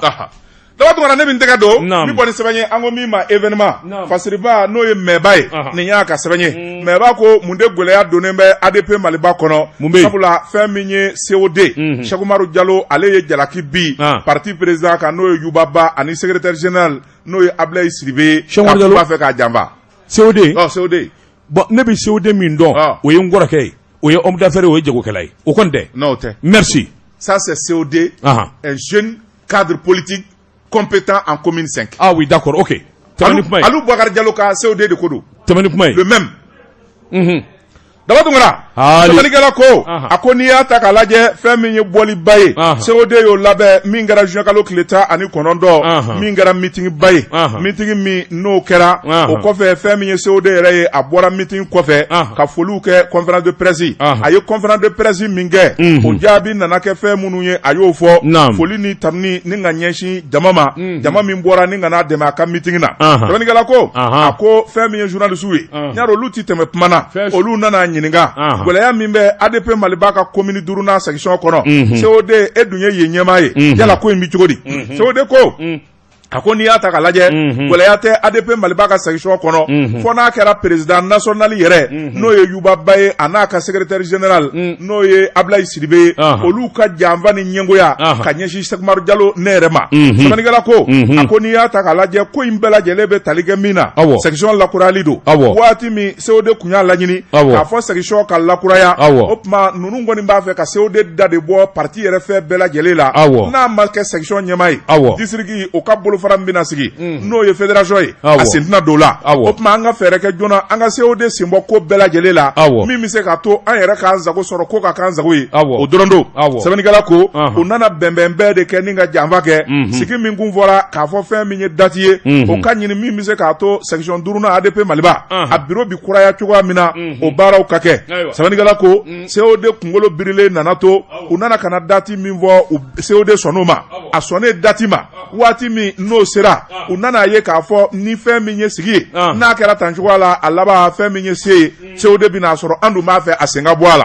Daba Tunkara ne bɛ n tɛgɛ don n bɛ bɔ ni sɛbɛn ye an ko min ma événement Fasiriba n'o ye Mɛba ye nin y'a ka sɛbɛn ye Mɛba ko mun de gɛlɛya donnen bɛ ADP Maliba kɔnɔ sabula fɛn min ye COD Cheikh Umaru Jalo ale ye jalaki bin parti président kan n'o ye Yuba Ba ani secrétaire général n'o ye Ablaye Sidibe ye Cheikh Umaru Jalo b'a fɛ k'a janfa COD ɔ COD bon ne bɛ COD min dɔn o ye n kɔrɔkɛ ye o ye homme d'affaires ye o ye jagokɛla ye o kɔni tɛ non o tɛ merci ça c'est COD un jeune cadre politique compétent en commune 5 ah oui d'accord ok tɛmɛ ni kuma ye Alu Boubacar Diallo ka COD de ko don tɛmɛ ni kuma ye le même Daba Tunkara sɛbɛnnikɛla ko a ko n'i y'a ta k'a lajɛ fɛn min ye bɔliba ye COD y'o labɛn min kɛra juin kalo tile 19 min kɛra meeting ba ye meeting min n'o kɛra o kɔfɛ fɛn min ye COD yɛrɛ ye a bɔra meeting kɔfɛ ka foliw kɛ conférence de presse a ye conférence de presse min kɛ o jaabi nana kɛ fɛn minnu ye a y'o fɔ foli ni tanuni ni ka ɲɛsin jama ma jama min bɔra ni ka n'a dɛmɛ a ka meeting na sɛbɛnnikɛla ko a ko fɛn min ye journaliste ye y'a dɔn olu tɛ tɛmɛ kuma na olu nana ɲininka gɛlɛya min bɛ ADP Maliba ka commune duurunan section kɔnɔ COD e dun ye yen ɲɛmaa ye yala ko in bɛ cogo di COD ko a ko n'i y'a ta k'a lajɛ gɛlɛya tɛ ADP Maliba ka section kɔnɔ fo n'a kɛra président national yɛrɛ n'o ye Yuba Ba ye a n'a ka secrétaire général n'o ye Ablaye Sidibe ye olu ka janfa ni ɲɛngoya ka ɲɛsin Cheikh Umaru Jalo ne yɛrɛ ma sɛbɛnnikɛla ko a ko n'i y'a ta k'a lajɛ ko in bɛɛ lajɛlen bɛ tali kɛ min na section lakurayali don waati min COD kun y'a laɲini k'a fɔ section ka lakuraya o tuma ninnu kɔni b'a fɛ ka COD da de bɔ parti yɛrɛ fɛn bɛɛ lajɛlen la n'a ma kɛ section ɲɛmaa ye district o ka bolofara min bɛna sigi n'o ye fédération ye a sen tɛna don o la o tuma an ka fɛɛrɛ kɛ joona an ka COD sen bɔ ko bɛɛ lajɛlen la min bɛ se k'a to an yɛrɛ k'an sago sɔrɔ ko ka k'an sago ye o dɔrɔn don sɛbɛnnikɛla ko u nana bɛnbɛn bɛɛ de kɛ ni ka janfa kɛ sigi min kun fɔra k'a fɔ fɛn min ye date ye o ka ɲini min bɛ se k'a to section duurunan ADP Maliba a bureau bi kuraya cogoya min na o baaraw ka kɛ sɛbɛnnikɛla ko COD kunkolo birilen nana to u nana ka na date min fɔ COD sɔnn'o ma a sɔnnen date ma waati min n'o sera u nana a ye k'a fɔ ni fɛn min ye sigi ye n'a kɛra tan cogoya la a laban fɛn min ye se ye COD bɛna sɔrɔ an dun b'a fɛ a sen ka bɔ a la.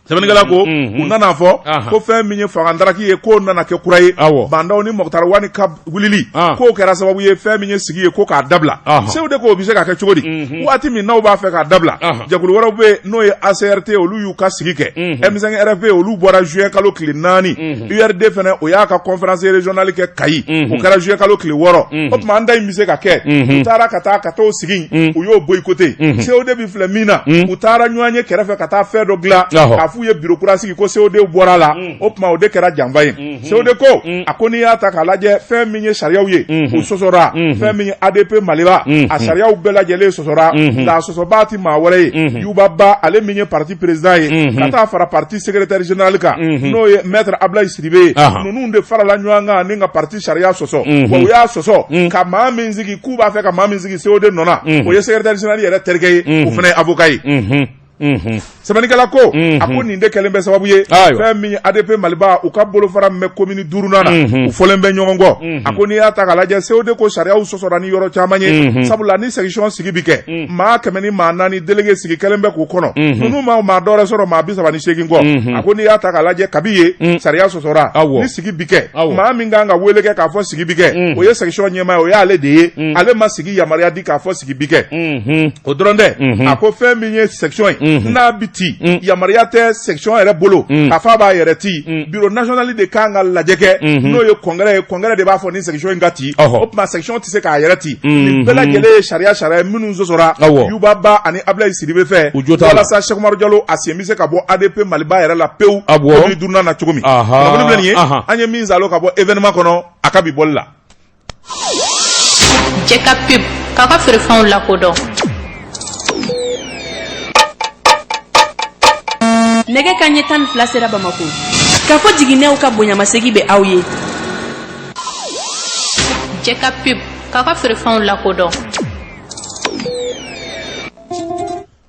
Sɛbɛnnikɛla ko u nana fɔ ko fɛn min ye fangadaraki ye k'o nana kɛ kura ye Ba Ndaw ni Moctar Ouane ka wulili k'o kɛra sababu ye fɛn min ye sigi ye ko k'a dabila COD ko o bɛ se ka kɛ cogo di waati min n'aw b'a fɛ k'a dabila jɛkulu wɛrɛw bɛ yen n'o ye ACRT olu y'u ka sigi kɛ M5 RFP olu bɔra juin kalo tile 4 URD fana o y'a ka conférence régionale kɛ Kayi o kɛra juin kalo tile 6 o tuma an ta in bɛ se ka kɛ u taara ka taa ka t'o sigi u y'o boycotter COD bɛ filɛ min na u taara ɲɔgɔn ye kɛrɛfɛ ka taa fɛn dɔ dilan k'a f'u ye bureau kura sigi ko COD bɔra a la o tuma o de kɛra janfa ye COD ko a ko n'i y'a ta k'a lajɛ fɛn min ye sariyaw ye u sɔsɔra fɛn min ye ADP Maliba a sariyaw bɛɛ lajɛlen sɔsɔra nka a sɔsɔbaa tɛ maa wɛrɛ ye Yuba Ba ale min ye parti président ye ka taa fara parti secrétaire général kan n'o ye maître Ablaye Sidibe ye ninnu de farala ɲɔgɔn kan ni ka parti sariya sɔsɔ wa u y'a sɔsɔ ka maa min sigi k'u b'a fɛ ka maa min sigi COD nɔ na o ye secrétaire général yɛrɛ terikɛ ye o fana ye avocat ye sɛbɛnnikɛla ko a ko nin de kɛlen bɛ sababu ye fɛn min ye ADP Maliba u ka bolofara min bɛ commune duurunan na u fɔlen bɛ ɲɔgɔn kɔ a ko n'i y'a ta k'a lajɛ COD ko sariyaw sɔsɔra ni yɔrɔ caman ye sabula ni section sigi bi kɛ maa 104 délégué sigi kɛlen bɛ k'u kɔnɔ ninnu ma maa dɔwɛrɛ sɔrɔ maa 38 kɔ a ko n'i y'a ta k'a lajɛ kabi yen sariya sɔsɔra ni sigi bi kɛ maa min kan ka wele kɛ k'a fɔ sigi bi kɛ o ye section ɲɛmaa ye o y'ale de ye ale ma sigi yamaruya di k'a fɔ sigi bi kɛ o dɔrɔn tɛ a ko fɛn min ye section ye n'a bi ci yamaruya tɛ section yɛrɛ bolo k'a fɔ a b'a yɛrɛ ci bureau national de kan ka lajɛ kɛ n'o ye congrès ye congrès de b'a fɔ ni section in ka ci o tuma section tɛ se k'a yɛrɛ ci nin bɛɛ lajɛlen ye sariya sariya minnu sɔsɔra Yuba Ba ani Ablaye Sidibe fɛ walasa Cheikh Umaru Jalo a sen bɛ se ka bɔ ADP Maliba yɛrɛ la pewu commune duurunan na cogo min kunnafoni filɛ nin ye an ye min salo ka bɔ événement kɔnɔ a ka bi bɔli la Cɛ ka pub k'a ka feerefɛnw lakodɔn. Nɛgɛ kanɲɛ 12 sera Bamakɔ. Kafo jiginɛw ka bonyamasegin bɛ aw ye. Cɛ ka pub k'a ka feerefɛnw lakodɔn.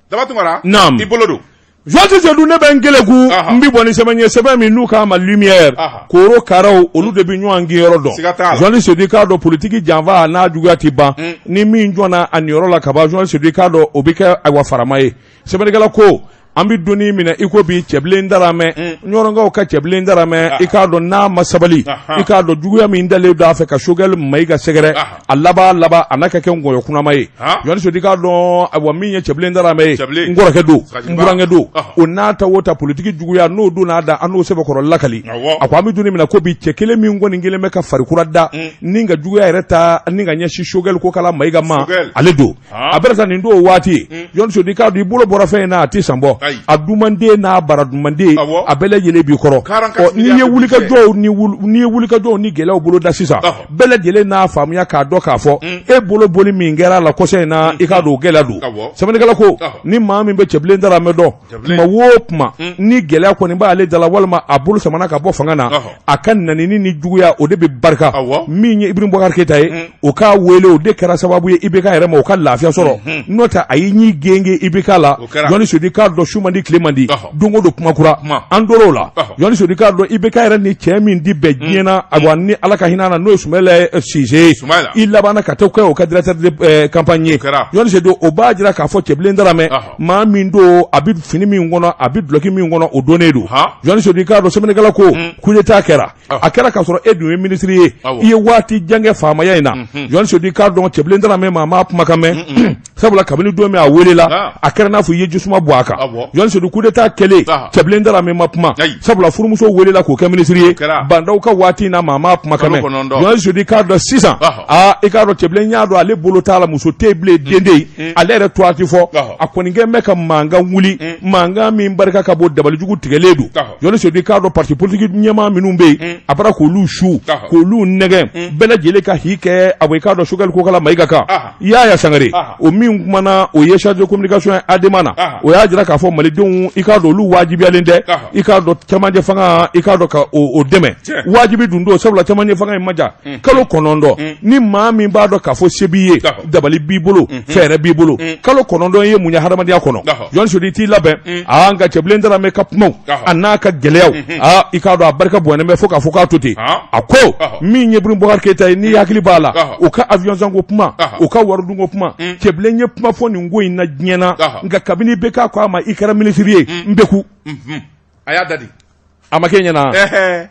Daba Tunkara, Naamu. I bolo don. Journaliste Seydou ne bɛ n keleku n bɛ bɔ ni sɛbɛn ye sɛbɛn min n'u k'a ma lumière korokaraw olu de bɛ ɲɔgɔn gɛnyɔrɔ dɔn journaliste Seydou i k'a dɔn politiki janfa n'a juguya tɛ ban ni min jɔnna a niyɔrɔ la kaban journaliste Seydou i k'a dɔn o bɛ kɛ ayiwa farama ye sɛbɛnnikɛla ko an bɛ don min na i ko bi Cɛbilen Daramɛ ɲɔrɔnkaw ka Cɛbilen Daramɛ i k'a dɔn n'a ma sabali i k'a dɔn juguya min dalen don a fɛ ka Choguel Mayiga sɛgɛrɛ a laban laban a n'a ka kɛ ngɔyɔ kunnama ye journaliste Seydou i k'a dɔn ayiwa min ye Cɛbilen Daramɛ ye n kɔrɔkɛ don n burankɛ don o n'a ta o ta politiki juguya n'o don n'a da an n'o sɛbɛkɔrɔ lakali a ko an bɛ don min na ko bi cɛ kelen min kɔni kelen bɛ ka fari kura da ni ka juguya yɛrɛ ta ni ka ɲɛsin Choguel Kokala Mayiga ma ale don a bɛ nin don waati journaliste Seydou i k'a dɔn i bolo bɔra fɛn in na a tɛ san bɔ a dumanden n'a bara dumanden a bɛɛ lajɛlen b'i kɔrɔ n'i ye wulikajɔw n'i ye wulikajɔw ni gɛlɛyaw bolo da sisan bɛɛ lajɛlen n'a faamuya k'a dɔn k'a fɔ e bolo boli min kɛra a la kɔsa in na i k'a dɔn o gɛlɛya don sɛbɛnnikɛla ko ni maa min bɛ Cɛbilen Daramɛ dɔn tuma o tuma ni gɛlɛya kɔni b'ale da la walima a bolo samana ka bɔ fanga na a ka nanini ni juguya o de bɛ barika min ye Ibrahim Boubacar Keita ye o k'a wele o de kɛra sababu ye IBK yɛrɛ ma o ka lafiya sɔrɔ n'o tɛ a y'i ɲi genge IBK la journaliste Seydou i k'a dɔn su man di tile man di don o don kuma kura an tor'o la journaliste Seydou i k'a dɔn IBK yɛrɛ ni cɛ min di bɛn diɲɛ na ayiwa ni Ala ka hinɛ na n'o ye Sumayila Sise ye i labanna ka taa kɛ o ka directeur de campagne ye journaliste Seydou o b'a jira k'a fɔ Cɛbilen Daramɛ maa min don a bɛ fini min kɔnɔ a bɛ dulɔki min kɔnɔ o donnen don journaliste Seydou i k'a dɔn sɛbɛnnikɛla ko coup d'état kɛra a kɛra k'a sɔrɔ e dun ye minisiri ye i ye waati jan kɛ faamaya in na journaliste Seydou i k'a dɔn Cɛbilen Daramɛ maa m'a kumakan mɛn sabula kabini don min a welela a kɛra n'a fɔ i ye jisuma bɔn a kan journaliste Seydou coup d'état kɛlen Cɛbilen Daramɛ ma kuma sabula furumuso welela k'o kɛ minisiri ye Ba Ndaw ka waati in na maa m'a kumakan mɛn journaliste Seydou i k'a dɔn sisan aa i k'a dɔn Cɛbilen y'a dɔn ale bolo t'a la muso tɛ yen bilen den tɛ yen ale yɛrɛ tɔgɔ tɛ fɔ a kɔni kɛlen bɛ ka mankan wuli mankan min barika ka bon dabalijugu tigɛlen don journaliste Seydou i k'a dɔn parti politique ɲɛmaa minnu bɛ yen a bɔra k'olu su k'olu nɛgɛn bɛɛ lajɛlen ka hi kɛ a i k'a dɔn Choguel Kokala Mayiga kan Yaya Sangare o min kumana o ye chargé de communication ye ADEMA na o y'a jira k'a fɔ malidenw i k'a dɔn olu wajibiyalen tɛ i k'a dɔn cɛmancɛ fanga i k'a dɔn ka o dɛmɛ wajibi dun don sabula cɛmancɛ fanga in ma jan kalo 9 ni maa min b'a dɔn k'a fɔ se b'i ye dabali b'i bolo fɛɛrɛ b'i bolo kalo 9 ye mun ye hadamadenya kɔnɔ journaliste Seydou i t'i labɛn aa nka Cɛbilen Daramɛ ka kumaw a n'a ka gɛlɛyaw aa i k'a dɔn a barika bonyanen bɛ fo k'a fɔ k'a to ten a ko min ye Ibrahim Boubacar Keita ye n'i hakili b'a la u ka avion sanko kuma u ka waridunko kuma Cɛbilen ye kuma fɔ nin ko in na diɲɛ na nka kabini IBK ko a ma i kɛra minisiri ye n bɛ ku. A y'a da di. A ma k'e ɲɛna. Ɛhɛ,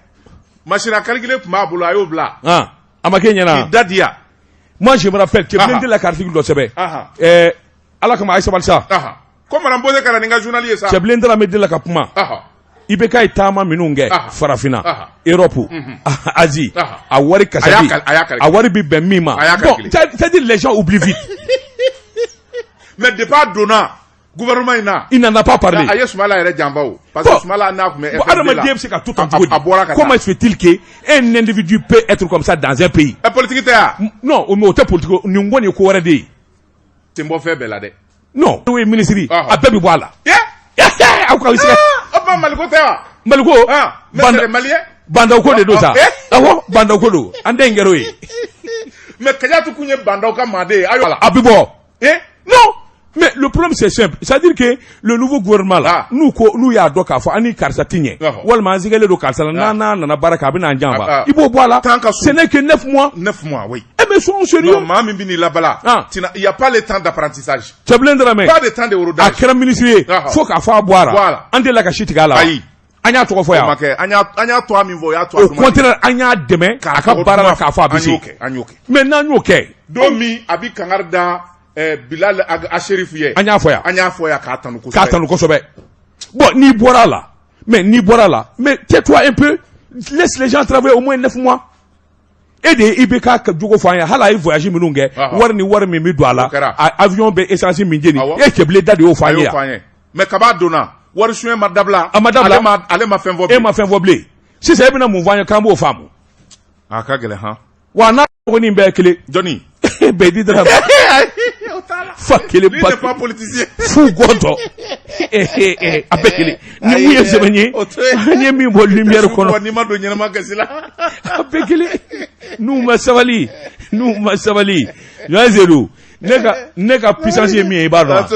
machine à calculer tun b'a bolo, a y'o bila. A ma k'e ɲɛna. K'i da di yan. Moi, je me rappelle, Cɛbilen delila ka article dɔ sɛbɛn. Ala kama, a ye sabali sa. Ko madame Bose ka na ni n ka journal ye sa. Cɛbilen Dramɛ delila ka kuma. IBK ye taama minnu kɛ Farafinna, Europe, Asie, a wari kasabi, a wari bɛ bɛn min ma. Bon, c'est-à-dire les gens oublient vite. Mais depuis a donna gouvernement in na. Il n'en a pas parlé. A ye Sumala yɛrɛ janfa o. Parce que Sumala n'a tun bɛ FND la. Adamaden bɛ se ka to tan cogo di? A bɔra ka taa. Comment se fait-il que un individu peut être comme ça dans un pays? Ɛ, politique tɛ wa? Non, mais o tɛ politique, nin kɔni ye ko wɛrɛ de ye. Sen bɔ fɛn bɛɛ la dɛ. Non, o ye ministre, a bɛɛ bɛ bɔ a la. Aw ka se ka. O tuma Maliko tɛ wa? Maliko. Mais c'est les Maliens. Bah N'Daw ko de don sa. Awɔ, Bah N'Daw ko don. An den kɛra o ye. Mais Kadiatou kun ye Bah N'Daw ka maaden ye. A bɛ bɔ. Non. Mais le problème, c'est simple. C'est-à-dire que le nouveau gouvernement là, n'u ko n'u y'a dɔn k'a fɔ an ni karisa ti ɲɛ, walima an sigalen don karisa la, n'an n'a nana baara kɛ, a bɛ n'an janfa. I b'o bɔ a la. Ce n'est que 9 mois. 9 mois, oui. Eh mais soyons sérieux. Non, maa min bɛ n'i labala. Il y a pas le temps d'apprentissage. Cɛbilen Dramɛ. Pas de temps de rodage. A kɛra ministre ye. Fo k'a fɔ a bɔ a la. An delila ka si tigɛ a la. Ayi. An y'a tɔgɔ fɔ yan. O ma kɛ. An y'a tɔgɔ min fɔ, o y'a tɔgɔ Au contraire, an y'a dɛmɛ a ka baara la k'a fɔ a bɛ se. An y'o kɛ, an y'o kɛ. Mais n'an y'o kɛ. Don min a bɛ kangari da Bilal Asherif ye. An y'a fɔ yan. An y'a fɔ yan k'a tanu kosɛbɛ. K'a tanu kosɛbɛ. Bon, n'i bɔra a la, mais n'i bɔra a la, mais tais-toi un peu, laisse les gens travailler au moins 9 mois. E de ye IBK ka jogo fɔ an ye, hali a ye voyage minnu kɛ, wari ni wari min bɛ don a la, avion bɛ essence min jeni, e Cɛbilen da de y'o fɔ an ye yan. Mais kab'a donna, wari suɲɛ ma dabila. A ma dabila. Ale ma fɛn fɔ bilen. E ma fɛn fɔ bilen. Sisan e bɛna mun fɔ an ye k'an b'o faamu? A ka gɛlɛn han. Wa n'a dɔgɔnin bɛɛ kelen. Jɔnni? Bɛɛ di dara. Fa kelen ba. Lui n'est pas politicien. Fu gɔntɔ. A bɛɛ kelen. Ni mun ye sɛbɛn ye, an ye min bɔ lumière kɔnɔ. N'i ma don ɲɛnama gasi la. A bɛɛ kelen. N'u ma sabali, n'u ma sabali. Joël Zedou, ne ka puissance ye min ye, i b'a dɔn wa?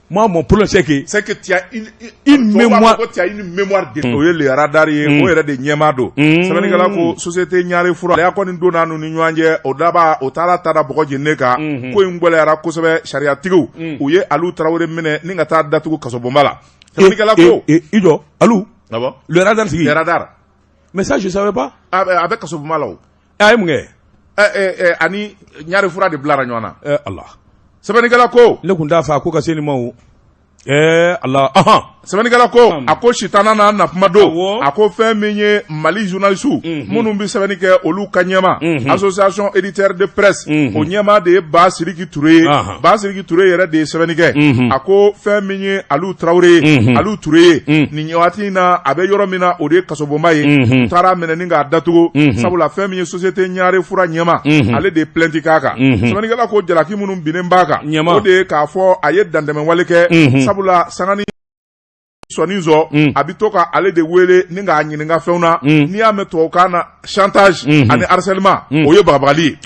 Moi, mon problème, c'est que. C'est que tu as une mémoire. Tu as une mémoire de. O ye le radar ye, o yɛrɛ de ɲɛmaa don. Sɛbɛnnikɛla ko société Ɲare fura. Ale kɔni donna n'u ni ɲɔgɔn cɛ, o daba o taara ta da bɔgɔ jeninen kan. Ko in gɛlɛyara kosɛbɛ, sariyatigiw. U ye Alu Tarawele minɛ ni ka taa datugu kasobonba la. Sɛbɛnnikɛla ko. I jɔ, Alu. Ah bon? Le radar tigi. Le radar. Mais ça, je savais pas. A bɛ kasobonba la o. A ye mun kɛ? Ani Ɲare fura de bilara ɲɔgɔn na. Ala. Sɛbɛnnikɛla ko. Ne tun t'a fɛ a ko ka se nin ma o. Ala, ahan. Sɛbɛnnikɛla ko a ko sitana n'a na kuma don, a ko fɛn min ye Mali journaliste minnu bɛ sɛbɛnni kɛ, olu ka ɲɛma, association éditeur de presse, o ɲɛma de ye Ba Sidiki Ture ye. Ba Sidiki Ture yɛrɛ de ye sɛbɛnni kɛ. A ko fɛn min ye Alu Tarawele ye, Alu Ture ye, nin waati in na, a bɛ yɔrɔ min na, o de ye kasobonba ye. U taara minɛ ni k'a datugu, sabula fɛn min ye société Ɲare fura ɲɛma, ale de ye plainte k'a kan. Sɛbɛnnikɛla ko jalaki minnu binnen b'a kan, o de ye k'a fɔ a ye dantɛmɛwale kɛ, sabula sanga ni sɔnni sɔn, a bɛ to ka ale de wele ni k'a ɲininka fɛnw na. N'i y'a mɛn tubabukan na chantage ani harcèlement, o ye bagabagali ye.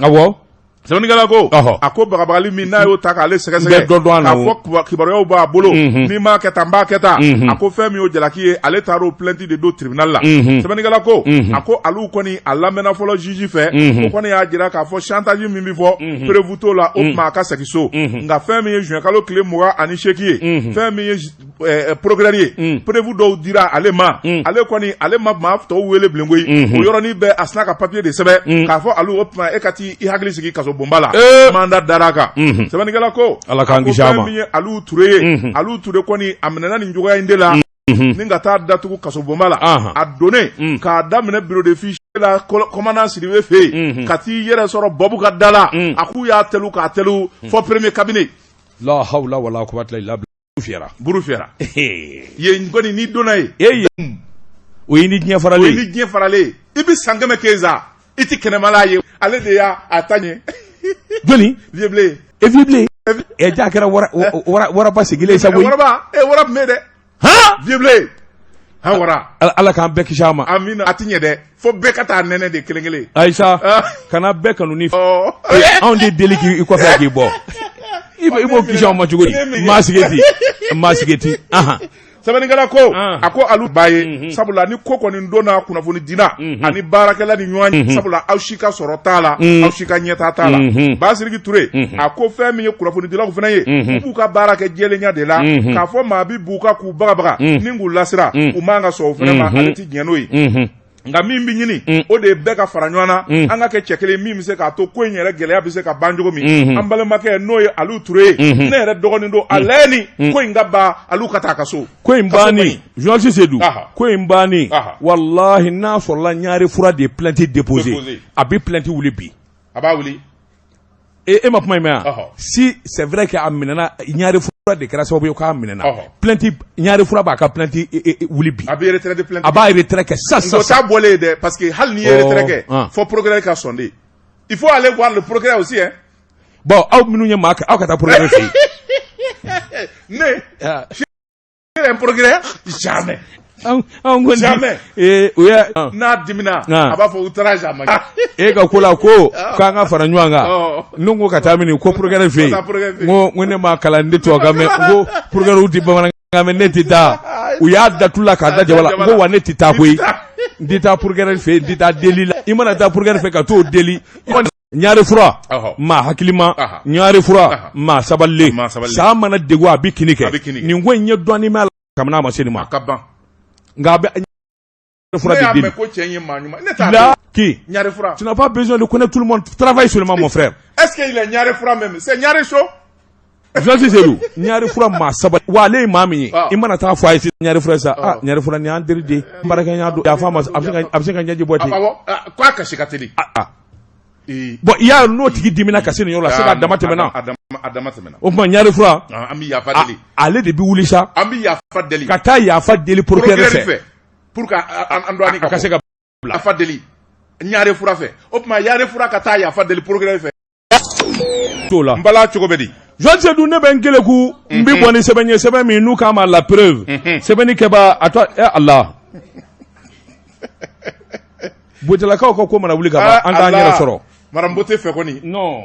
Sɛbɛnnikɛla ko a ko bagabagali min n'a y'o ta k'ale sɛgɛsɛgɛ, k'a fɔ kibaruyaw b'a bolo, n'i m'a kɛ tan, n b'a kɛ tan. A ko fɛn min y'o jalaki ye, ale taar'o plainte de don tribunal la. Sɛbɛnnikɛla ko a ko alu kɔni a lamɛnna fɔlɔ juge fɛ, o kɔni y'a jira k'a fɔ chantage min bɛ fɔ, preuve t'o la, o tuma a ka segin so. Nka fɛn min ye juin kalo tile 28 ye, fɛn min ye procureur ye, preuve dɔw dira ale ma. Ale kɔni, ale ma maa tɔw wele bilen koyi. O yɔrɔnin bɛɛ, a sina ka papier de sɛbɛn k'a fɔ alu, o tuma e ka t'i hakili sigi kasobonba la. Mandat dara a kan. Sɛbɛnnikɛla ko Ala k'an kisi a ma. Fɛn min ye Alu Ture ye, Alu Ture kɔni a minɛna nin cogoya in de la ni ka taa datugu kasobonba la. A donnen k'a daminɛ bureau de fichier la commandant Sidibe fɛ yen, ka t'i yɛrɛ sɔrɔ Bɔbu ka da la, a k'u y'a telu k'a telu fɔ premier cabinet. La hawla wala quwwata illa billah. Fiyɛra. Buru fiyɛra yen kɔni, n'i donna yen. E, o ye ni diɲɛ faralen. O ye ni diɲɛ faralen. I bɛ san 100 kɛ sa, i ti kɛnɛmala ye. Ale de y'a a ta ɲɛ. Jɔni? Vieux Bilen. E, Vieux Bilen, ɛ, ja kɛra wara waraba sigilen ye sa koyi. Waraba, e, wara tun bɛ yen dɛ. Han. Vieux Bilen, han, wara. Ala k'an bɛɛ kisi a ma. Amina. A ti ɲɛ dɛ, fo bɛɛ ka taa nɛnɛ de kelen kelen. Ayisa, kana bɛɛ kanu ni anw de deli k'i kɔfɛ k'i bɔ. I b'o kisi anw ma cogo di? Maa sigi ten, maa sigi ten. Sɛbɛnnikɛla ko a ko alu ba ye sabula ni ko kɔni donna kunnafoni dila ani baarakɛla ni ɲɔgɔn sabula aw si ka sɔrɔ t'a la aw si ka ɲɛtaa t'a la Basiriki Ture a ko fɛn min ye kunnafonidilaw fana ye u b'u ka baara kɛ jɛlenya de la k'a fɔ maa bɛ b'u kan k'u bagabaga ni k'u lasiran u man ka sɔn o fana ma ale tɛ diɲɛ n'o ye nka min bɛ ɲini o de ye bɛɛ ka fara ɲɔgɔn na an ka kɛ cɛ kelen min bɛ se k'a to ko in yɛrɛ gɛlɛya bɛ se ka ban cogo min an balimakɛ n'o ye Alu Ture ye ne yɛrɛ dɔgɔnin don a lajɛ ni ko in ka ban Alu ka taa ka so ko in banni journaliste Sedu ko in banni walahi n'a sɔrɔla Ɲare Fura de ye plainte déposé a bɛ plainte wuli bi a b'a wuli e ma kuma in mɛn yan si c'est vrai que a minɛna Ɲare Fura de kɛra sababu ye k'a minɛna plainte Ɲare Fura b'a ka plainte wuli bi a bɛ retrait de plainte a b'a retrait kɛ sa sa o t'a bɔlen ye dɛ parce que hali n'i ye retrait kɛ fo procureur ka sɔn de il faut aller voir le procureur aussi hein bon aw minnu ye maa kɛ aw ka taa procureur fɛ yen ne un procureur jamais anw kɔni jamais ee o y'a n'a dimina a b'a fɔ outrage à ma e ka ko la ko k'an ka fara ɲɔgɔn kan ne ko ka taa mini ko procureur fɛ yen n ko ne ma kalan ne tubabukan mɛn n ko procureur tɛ bamanankan mɛn ne tɛ taa u y'a datu la k'a da jaba la n ko wa ne tɛ taa koyi n tɛ taa procureur fɛ yen n tɛ taa deli la i mana taa procureur fɛ ka t'o deli Ɲare Fura maa hakilima Ɲare Fura maa sabalilen saa mana degun a bɛ kinni kɛ nin ko in ye dɔɔnin mɛn a la kabini a ma se nin ma nka a bɛ fura de deli la qui tu n'as pas besoin de connaître tout le monde travaille seulement mon frère est-ce qu'il est Ɲare Fura même c'est Ɲare chaud Journaliste Seydou Ɲare Fura maa sabali wa ale ye maa min ye i mana taa fɔ a ye sisan Ɲare Fura sa ah Ɲare Fura nin y'an teri de ye n baarakɛɲɔgɔn don yafa n ma a bɛ se ka ɲɛji bɔ ten k'a kasi ka teli bon i y'a n'o tigi dimina ka se nin yɔrɔ la se k'a dama tɛmɛna a dama tɛmɛna o tuma Ɲare Fura an bɛ yafa deli ale de bɛ wuli sa an bɛ yafa deli ka taa yafa deli procureur fɛ pour que an dɔɔnin ka se ka bila yafa deli Ɲare Fura fɛ o tuma Ɲare Fura ka taa yafa deli procureur fɛ t'o la n bala cogo bɛ di Journaliste Seydou ne bɛ n keleku n bɛ bɔ ni sɛbɛn ye sɛbɛn min n'u k'a ma La Preuve sɛbɛnni kɛbaa a tɔ ɛ Ala Botelakaw ka ko mana wuli ka ban an t'an yɛrɛ sɔrɔ Madame Bote fɛ kɔni non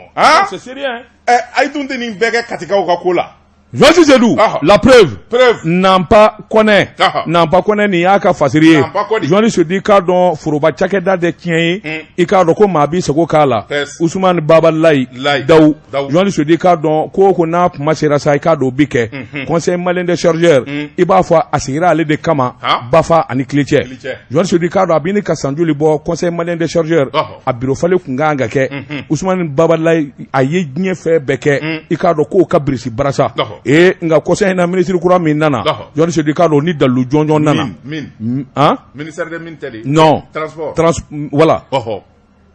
c'est sérieux ɛ a ye dun tɛ nin bɛɛ kɛ Katikaw ka ko la Journaliste Seydou La Preuve Nanpa Kɔnɛ Nanpa Kɔnɛ nin y'a ka fasiri ye Journaliste Seydou i k'a dɔn foroba cakɛda de tiɲɛ ye i k'a dɔn ko maa b'i sago k'a la Usumani Baba Layi Dawu Journaliste Seydou i k'a dɔn ko ko n'a kuma sera sa i k'a dɔn o bi kɛ Conseil malien des chargeurs i b'a fɔ a sigira ale de kama bafa ani tile cɛ Journaliste Seydou i k'a dɔn a bɛ ka san joli bɔ Conseil malien des chargeurs a bureau falen tun kan ka kɛ Usumani Baba Layi a ye diɲɛ fɛn bɛɛ kɛ i k'a dɔn k'o ka birisi barasa ee nka kɔsa in na minisiri kura min nana Journaliste Seydou i k'a dɔn ni dalilu jɔnjɔn nana non voilà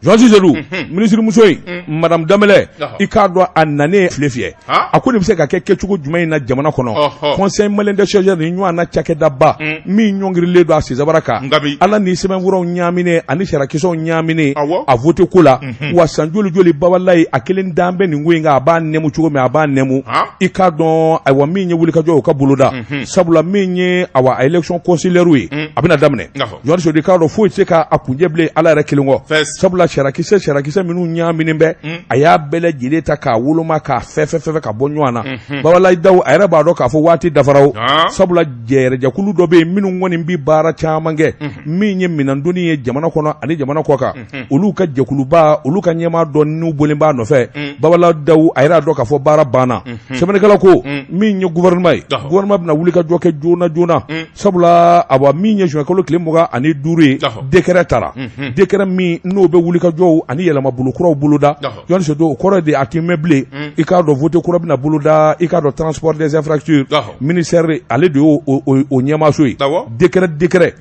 Journaliste Seydou minisirimuso in madame Danbɛlɛ i k'a dɔn a nanen file fiyɛ a ko nin bɛ se ka kɛ kɛcogo jumɛn in na jamana kɔnɔ Conseil malien des chargeurs ni ɲɔgɔn na cakɛdaba min ɲɔngirilen don a sensabara kan ala ni sɛbɛnfuraw ɲaaminen ani sariyakisɛw ɲaaminen a vote ko la wa san joli joli Baba Layi a kelen dan bɛ nin ko in kan a b'a nɛmu cogo min a b'a nɛmu i k'a dɔn ayiwa min ye wulikajɔ o ka boloda sabula min ye awa a élection consulaire ye a bɛna daminɛ Journaliste Seydou i k'a dɔn foyi tɛ se k'a kuncɛ bilen Ala yɛrɛ kelen kɔ sabula sariyakisɛ sariyakisɛ minnu ɲaaminen bɛ a y'a bɛɛ lajɛlen ta k'a woloma k'a fɛfɛ ka bɔ ɲɔgɔn na Baba Layi Dawu a yɛrɛ b'a dɔn k'a fɔ waati dafara o sabula jɛrɛjɛkulu dɔ bɛ yen minnu kɔni bɛ baara caman kɛ min ye minɛndonni ye jamana kɔnɔ ani jamana kɔ kan olu ka jɛkuluba olu ka ɲɛmaa dɔ n'u bɔlen b'a nɔfɛ Baba Layi Dawu a yɛrɛ y'a dɔn k'a fɔ baara banna sɛbɛnnikɛla ko min ye gouvernement ye gouvernement bɛna wulikajɔ kɛ joona joona sabula awa min ye juin kalo tile 25 ye décret tara décret min n'o bɛ wulikajɔw ani yɛlɛmabolo kuraw boloda Journaliste Seydou o kɔrɔ de a tɛ mɛn bilen i k'a dɔn vote kura bɛna boloda i k'a dɔn transport des infrastructures ministère ale de y'o o ɲɛmaaso ye décret décret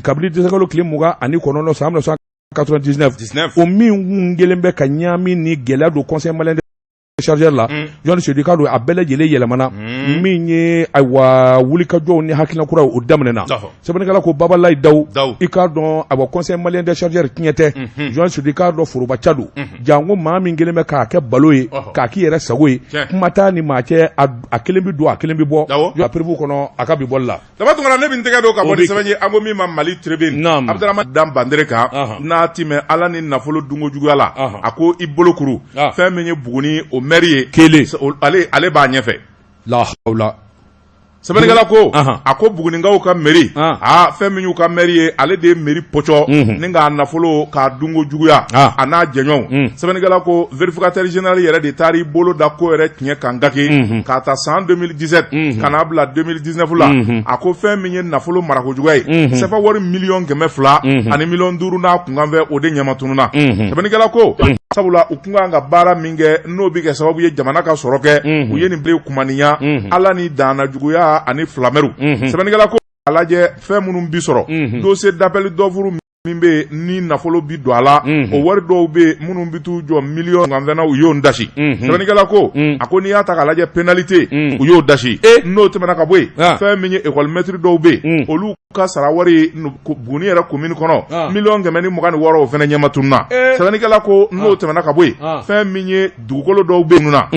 kabini décembre kalo tile 29 san 1999 o min kun kɛlen bɛ ka ɲaami ni gɛlɛya don Conseil malien chargeur la Journaliste Seydou i k'a dɔn a bɛɛ lajɛlen yɛlɛmana min ye ayiwa wulikajɔw ni hakilina kuraw o daminɛna sɛbɛnnikɛla ko Baba Layi Dawu i k'a dɔn ayiwa Conseil malien des chargeurs tiɲɛ tɛ Journaliste Seydou i k'a dɔn foroba ca don janko maa min kɛlen bɛ k'a kɛ balo ye k'a k'i yɛrɛ sago ye kuma t'a ni maa cɛ a kelen bɛ don a kelen bɛ bɔ a preuve kɔnɔ a ka bi bɔli la Daba Tunkara ne bɛ n tɛgɛ don ka bɔ ni sɛbɛn ye an ko min ma Mali Tribune Abdramane Dan Bandere kan n'a ti mɛn Ala ni nafolo dunko juguya la a ko i bolo kuru fɛn min ye Buguni o maire ye kelen ale b'a ɲɛfɛ la hawla Sɛbɛnnikɛla ko a ko Buguninkaw ka mairie aa fɛn min y'u ka maire ye, ale de ye mairie pɔcɔ ni k'a nafolo k'a dunko juguya a n'a jɛɲɔgɔnw. Sɛbɛnnikɛla ko vérificateur général yɛrɛ de taara i bolo da ko yɛrɛ tiɲɛ kan gaki k'a ta san 2017 ka n'a bila 2019 la. A ko fɛn min ye nafolo marako juguya ye, sefa wari 200,000,000 ani 5 million n'a kunkanfɛ, o de ɲɛma tununna. Sɛbɛnnikɛla ko sabula u tun kan ka baara min kɛ, n'o bɛ kɛ sababu ye jamana ka sɔrɔ kɛ, u ye nin bilen kumaniya ala ni danna juguya ani filamɛriw. Sɛbɛnnikɛla ko a lajɛ fɛn minnu bi sɔrɔ dossier d'appel d'offre min bɛ yen ni nafolo bi don a la, o wari dɔw bɛ yen minnu bɛ t'u jɔ miliyɔn kunkanfɛn na, u y'o dasi. Sɛbɛnnikɛla ko a ko n'i y'a ta k'a lajɛ, pénalité, u y'o dasi. N'o tɛmɛna ka bɔ yen, fɛn min ye école maître dɔw bɛ yen, olu ka sara wari Buguni yɛrɛ commune kɔnɔ, 126 million, o fana ɲɛma tununna. Sɛbɛnnikɛla ko n'o tɛmɛna ka bɔ yen, fɛn min ye dugukolo dɔw bɛ yen na,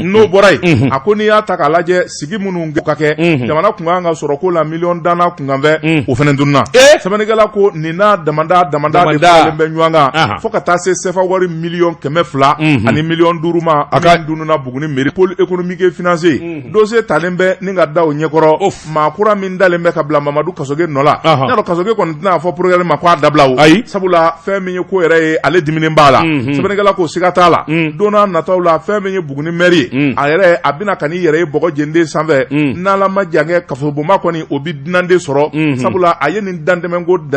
n'o bɔra yen, a ko n'i y'a ta k'a lajɛ, sigi minnu ka kɛ jamana kun kan ka sɔrɔ ko la, miliyɔn danna kunkanfɛ, o fana tununna. Sɛbɛnnikɛla ko nin n'a damada damada de faralen bɛ ɲɔgɔn kan fo ka taa se sefa wari 200,000,000 ani 5 million ma, a ka dununna Buguni mairie. Pôle économique et financier dossier talen bɛ ni ka da o ɲɛkɔrɔ. Maa kura min dalen bɛ ka bila Mamadu Kasoge nɔ la, y'a dɔn Kasoge kɔni tɛna fɔ procureur ma k'a dabila o. Ayi. Sabula fɛn min ye ko yɛrɛ ye, ale diminen b'a la. Sɛbɛnnikɛla ko siga t'a la, don n'a nataw la, fɛn min ye Buguni maire ye, a yɛrɛ a bɛna ka n'i yɛrɛ ye bɔgɔ jenden sanfɛ. N'Ala ma jan kɛ, kasobonba kɔni o bɛ dunanden sɔrɔ, sabula a ye nin dantɛmɛko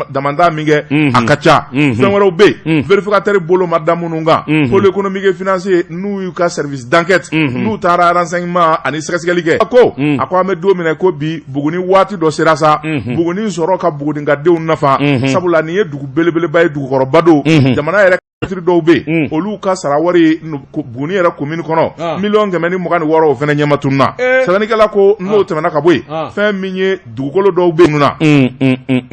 damanda min kɛ, a ka ca. Fɛn wɛrɛw bɛ yen, vérificateur bolo ma da minnu kan, pôle économique et financier n'u y'u ka service d'enquête, n'u taara renseignement ani sɛgɛsɛgɛli kɛ, ko a ko an bɛ don min na ko bi, Buguni waati dɔ sera sa, Buguni sɔrɔ ka Bugunikadenw nafa, sabula nin ye dugu belebeleba ye, dugukɔrɔba don. Jamana yɛrɛ dɔw bɛ yen, olu ka sara wari Buguni yɛrɛ commune kɔnɔ, 126 million, o fana ɲɛma tununna. Sɛbɛnnikɛla ko n'o tɛmɛna ka bɔ yen, fɛn min ye dugukolo dɔw bɛ yen na,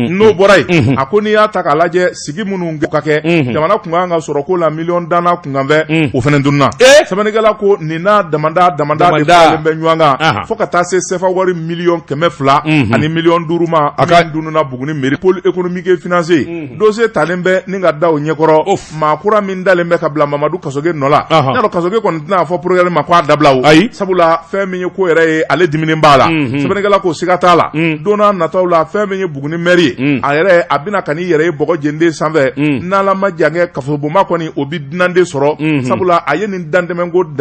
n'o bɔra yen, a ko n'i y'a ta k'a lajɛ, sigi minnu ka kɛ jamana kun kan ka sɔrɔ ko la, miliyɔn danna kunkanfɛ, o fana tununna. Sɛbɛnnikɛla ko nin n'a damada damada de faralen bɛ ɲɔgɔn kan fo ka taa se sefa wari 200,000,000 ani 5 million ma, a ka dununna Buguni mairie. Pôle économique et financier dossier talen bɛ ni ka da o ɲɛkɔrɔ. Maa kura min dalen bɛ ka bila Mamadu Kasoge nɔ la, y'a dɔn Kasoge kɔni tɛna fɔ procureur ma k'a dabila o. Ayi. Sabula fɛn min ye ko yɛrɛ ye, ale diminen b'a la. Sɛbɛnnikɛla ko siga t'a la, don n'a nataw la, fɛn min ye Buguni maire ye, a yɛrɛ a bɛna ka n'i yɛrɛ ye bɔgɔ jenden sanfɛ. N'Ala ma jan kɛ, kasobonba kɔni o bɛ dunanden sɔrɔ, sabula a ye nin dantɛmɛko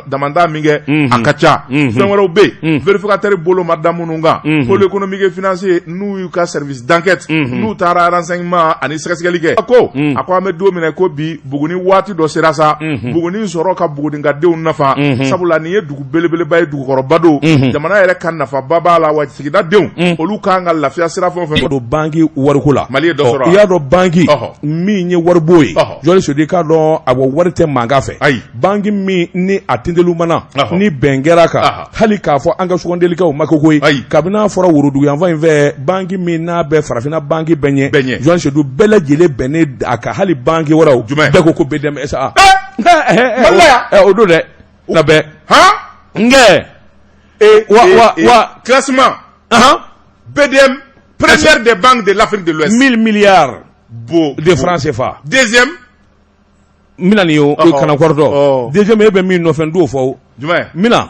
damanda min kɛ, a ka ca. Fɛn wɛrɛw bɛ yen, vérificateur bolo ma da minnu kan, pôle économique et financier n'u y'u ka service d'enquête, n'u taara renseignement ani sɛgɛsɛgɛli kɛ, ko a ko an bɛ don min na ko bi, Buguni waati dɔ sera sa, Buguni sɔrɔ ka Bugunikadenw nafa, sabula nin ye dugu belebeleba ye, dugukɔrɔba don. Jamana yɛrɛ ka nafaba b'a la, wa sigida denw olu kan ka lafiya sira fɛn o fɛn. Don banki wariko la, Mali ye dɔ sɔrɔ. I y'a dɔn banki min ye waribo ye, jɔli Sedu, i k'a dɔn a bɔ wari tɛ mankan fɛ. Ayi. Banki min ni a tintelu mana ni bɛn kɛra kan, hali k'a fɔ an ka sugandelikɛw ma kɛ ko ye. Ayi. Kabini n'a fɔra woroduguyanfan in fɛ, banki min n'a bɛ farafinna banki bɛɛ ɲɛ, ɲɛ, jɔli Sedu, bɛɛ lajɛlen bɛnnen a kan, hali banki wɛrɛw. Jumɛn? Bɛɛ ko ko BDM SA. Mali la yan? O don dɛ, na bɛɛ nkɛ wa wa wa Classement BDM, première des banques de l'Afrique de l'Ouest. 1000 milliards Bo de francs CFA. Deuxième. N bɛna nin ye o kana kɔrɔ dɔn. Deuxième, e bɛ min nɔfɛ, n t'o fɔ o. Jumɛn? N bɛna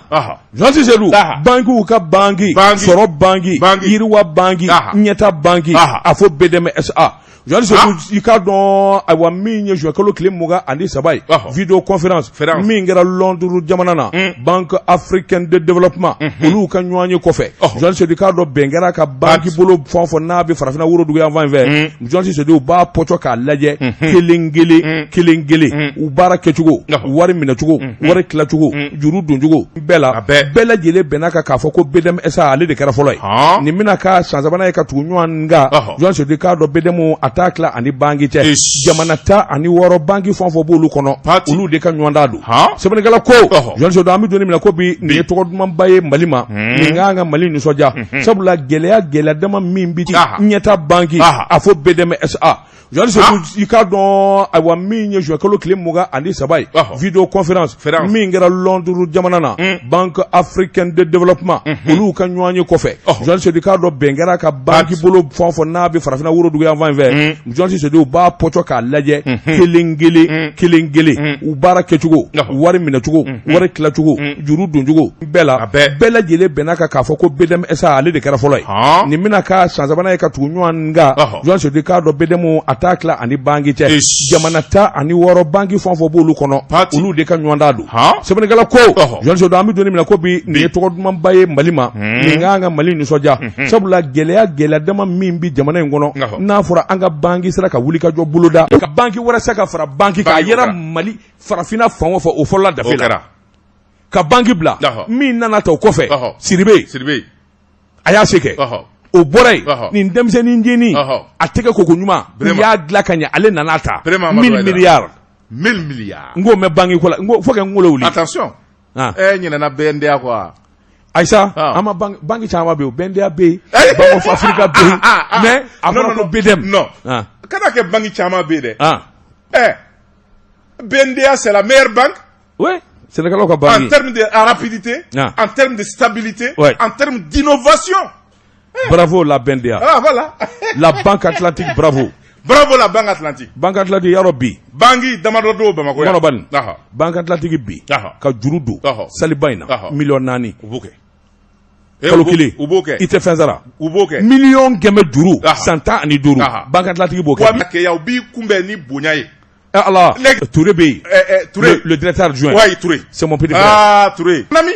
Journaliste Seydou, bankiw ka banki, sɔrɔ banki, yiriwa banki, ɲɛta banki, a fɔ BDM SA. Journaliste Seydou, i k'a dɔn ayiwa min ye juin kalo tile 23 ye, vidéo conférence min kɛra Londres jamana na, Banque africaine de développement olu ka ɲɔgɔn ye kɔfɛ, Journaliste Seydou, i k'a dɔn bɛn kɛra ka banki bolo fɛn o fɛn n'a bɛ farafinna worodugu yanfan in fɛ, Journaliste Seydou, u b'a pɔcɔ k'a lajɛ kelen kelen kelen kelen, u baara kɛcogo, wari minɛcogo, wari tilacogo, juru doncogo, bɛɛ la bɛɛ lajɛlen bɛnna kan k'a fɔ ko BDM SA ale de kɛra fɔlɔ ye. Nin bɛna k'a san sabanan ye ka tugu ɲɔgɔn kan. Journaliste Seydou, i k'a dɔn BDM a t'a tila ani banki cɛ, jamana 16 banki fɛn o fɛn b'olu kɔnɔ, olu de ka ɲɔgɔndan don. Sɛbɛnnikɛla ko, Journaliste Seydou, an bɛ don min na ko bi, nin ye tɔgɔ dumanba ye Mali ma, nin kan ka Mali nisɔndiya, sabula gɛlɛya gɛlɛya dama min bi ɲɛta banki, a fɔ BDM SA. Journaliste Seydou, i k'a dɔn ayiwa min ye juin kalo tile 23 ye, vidéo conférence min kɛra Londres jamana na, Banque africaine de développement olu ka ɲɔgɔn ye kɔfɛ, Journaliste Seydou, i k'a dɔn bɛn kɛra ka banki bolo fɛn o fɛn n'a bɛ farafinna worodugu yanfan in fɛ. Journaliste Seydou b'a pɔtɔ k'a lajɛ kelen kelen kelen kelen u baara kɛcogo wari minɛcogo wari tilacogo juru doncogo bɛɛ la bɛɛ lajɛlen bɛnna kan k'a fɔ ko BDM SA ale de kɛra fɔlɔ ye nin bɛna k'a san sabanan ye ka tugu ɲɔgɔn kan Journaliste Seydou k'a dɔn BDM a t'a tila ani banki cɛ jamana 16 banki fɛn o fɛn b'olu kɔnɔ olu de ka ɲɔgɔndan don sɛbɛnnikɛla ko Journaliste Seydou an bɛ don min na ko bi nin ye tɔgɔ dumanba ye Mali ma nin ka kan ka Mali nisɔndiya sabula gɛlɛya gɛlɛya dama min bɛ jamana in kɔnɔ n'a fɔra an ka banki sera ka wulikajɔ boloda ka banki wɛrɛ se ka fara banki kan a yera Mali farafinna fan o fan o fɔlɔla dafe la ka banki bila min nana ta o kɔfɛ Sidibe a y'a se kɛ o bɔra yen nin denmisɛnnin ncinin a tɛgɛ koko ɲuman u y'a dilan ka ɲɛ ale nana ta 1000 milliards 1000 milliards n k'o mɛn banki ko la n ko fo ka n kunkolo wuli attention ɛ ɲinɛna BNDA kɔ wa Ayisa an ma banki caman bɛ yen BNDA bɛ yen Bank of Africa bɛ yen mais a fɔra ko BDM non kana kɛ banki caman bɛ yen dɛ ɛ BNDA c'est la meilleure banque oui Sénégalais ka banque en termes de rapidité en termes de stabilité en termes d'innovation. Bravo la BNDA. Ah voilà. La Banque Atlantique bravo. Bravo la Banque Atlantique. Banque Atlantique yarɔ bi. Banque damadɔ don Bamakɔ yan. Bani. Banque Atlantique bi. Ka juru don. Saliba in na. Miliyɔn 4. U b'o kɛ. Kalo kelen. U b'o kɛ. I tɛ fɛn sara. U b'o kɛ. Miliyɔn 100 juru. San 15. Banque Atlantique b'o kɛ. Wa kɛ u b'i kunbɛn ni bonya ye. Ala Touré bɛ yen. Touré. Le directeur adjoint. Oui, Touré. C'est mon petit frère. Ah, Touré. Mon ami.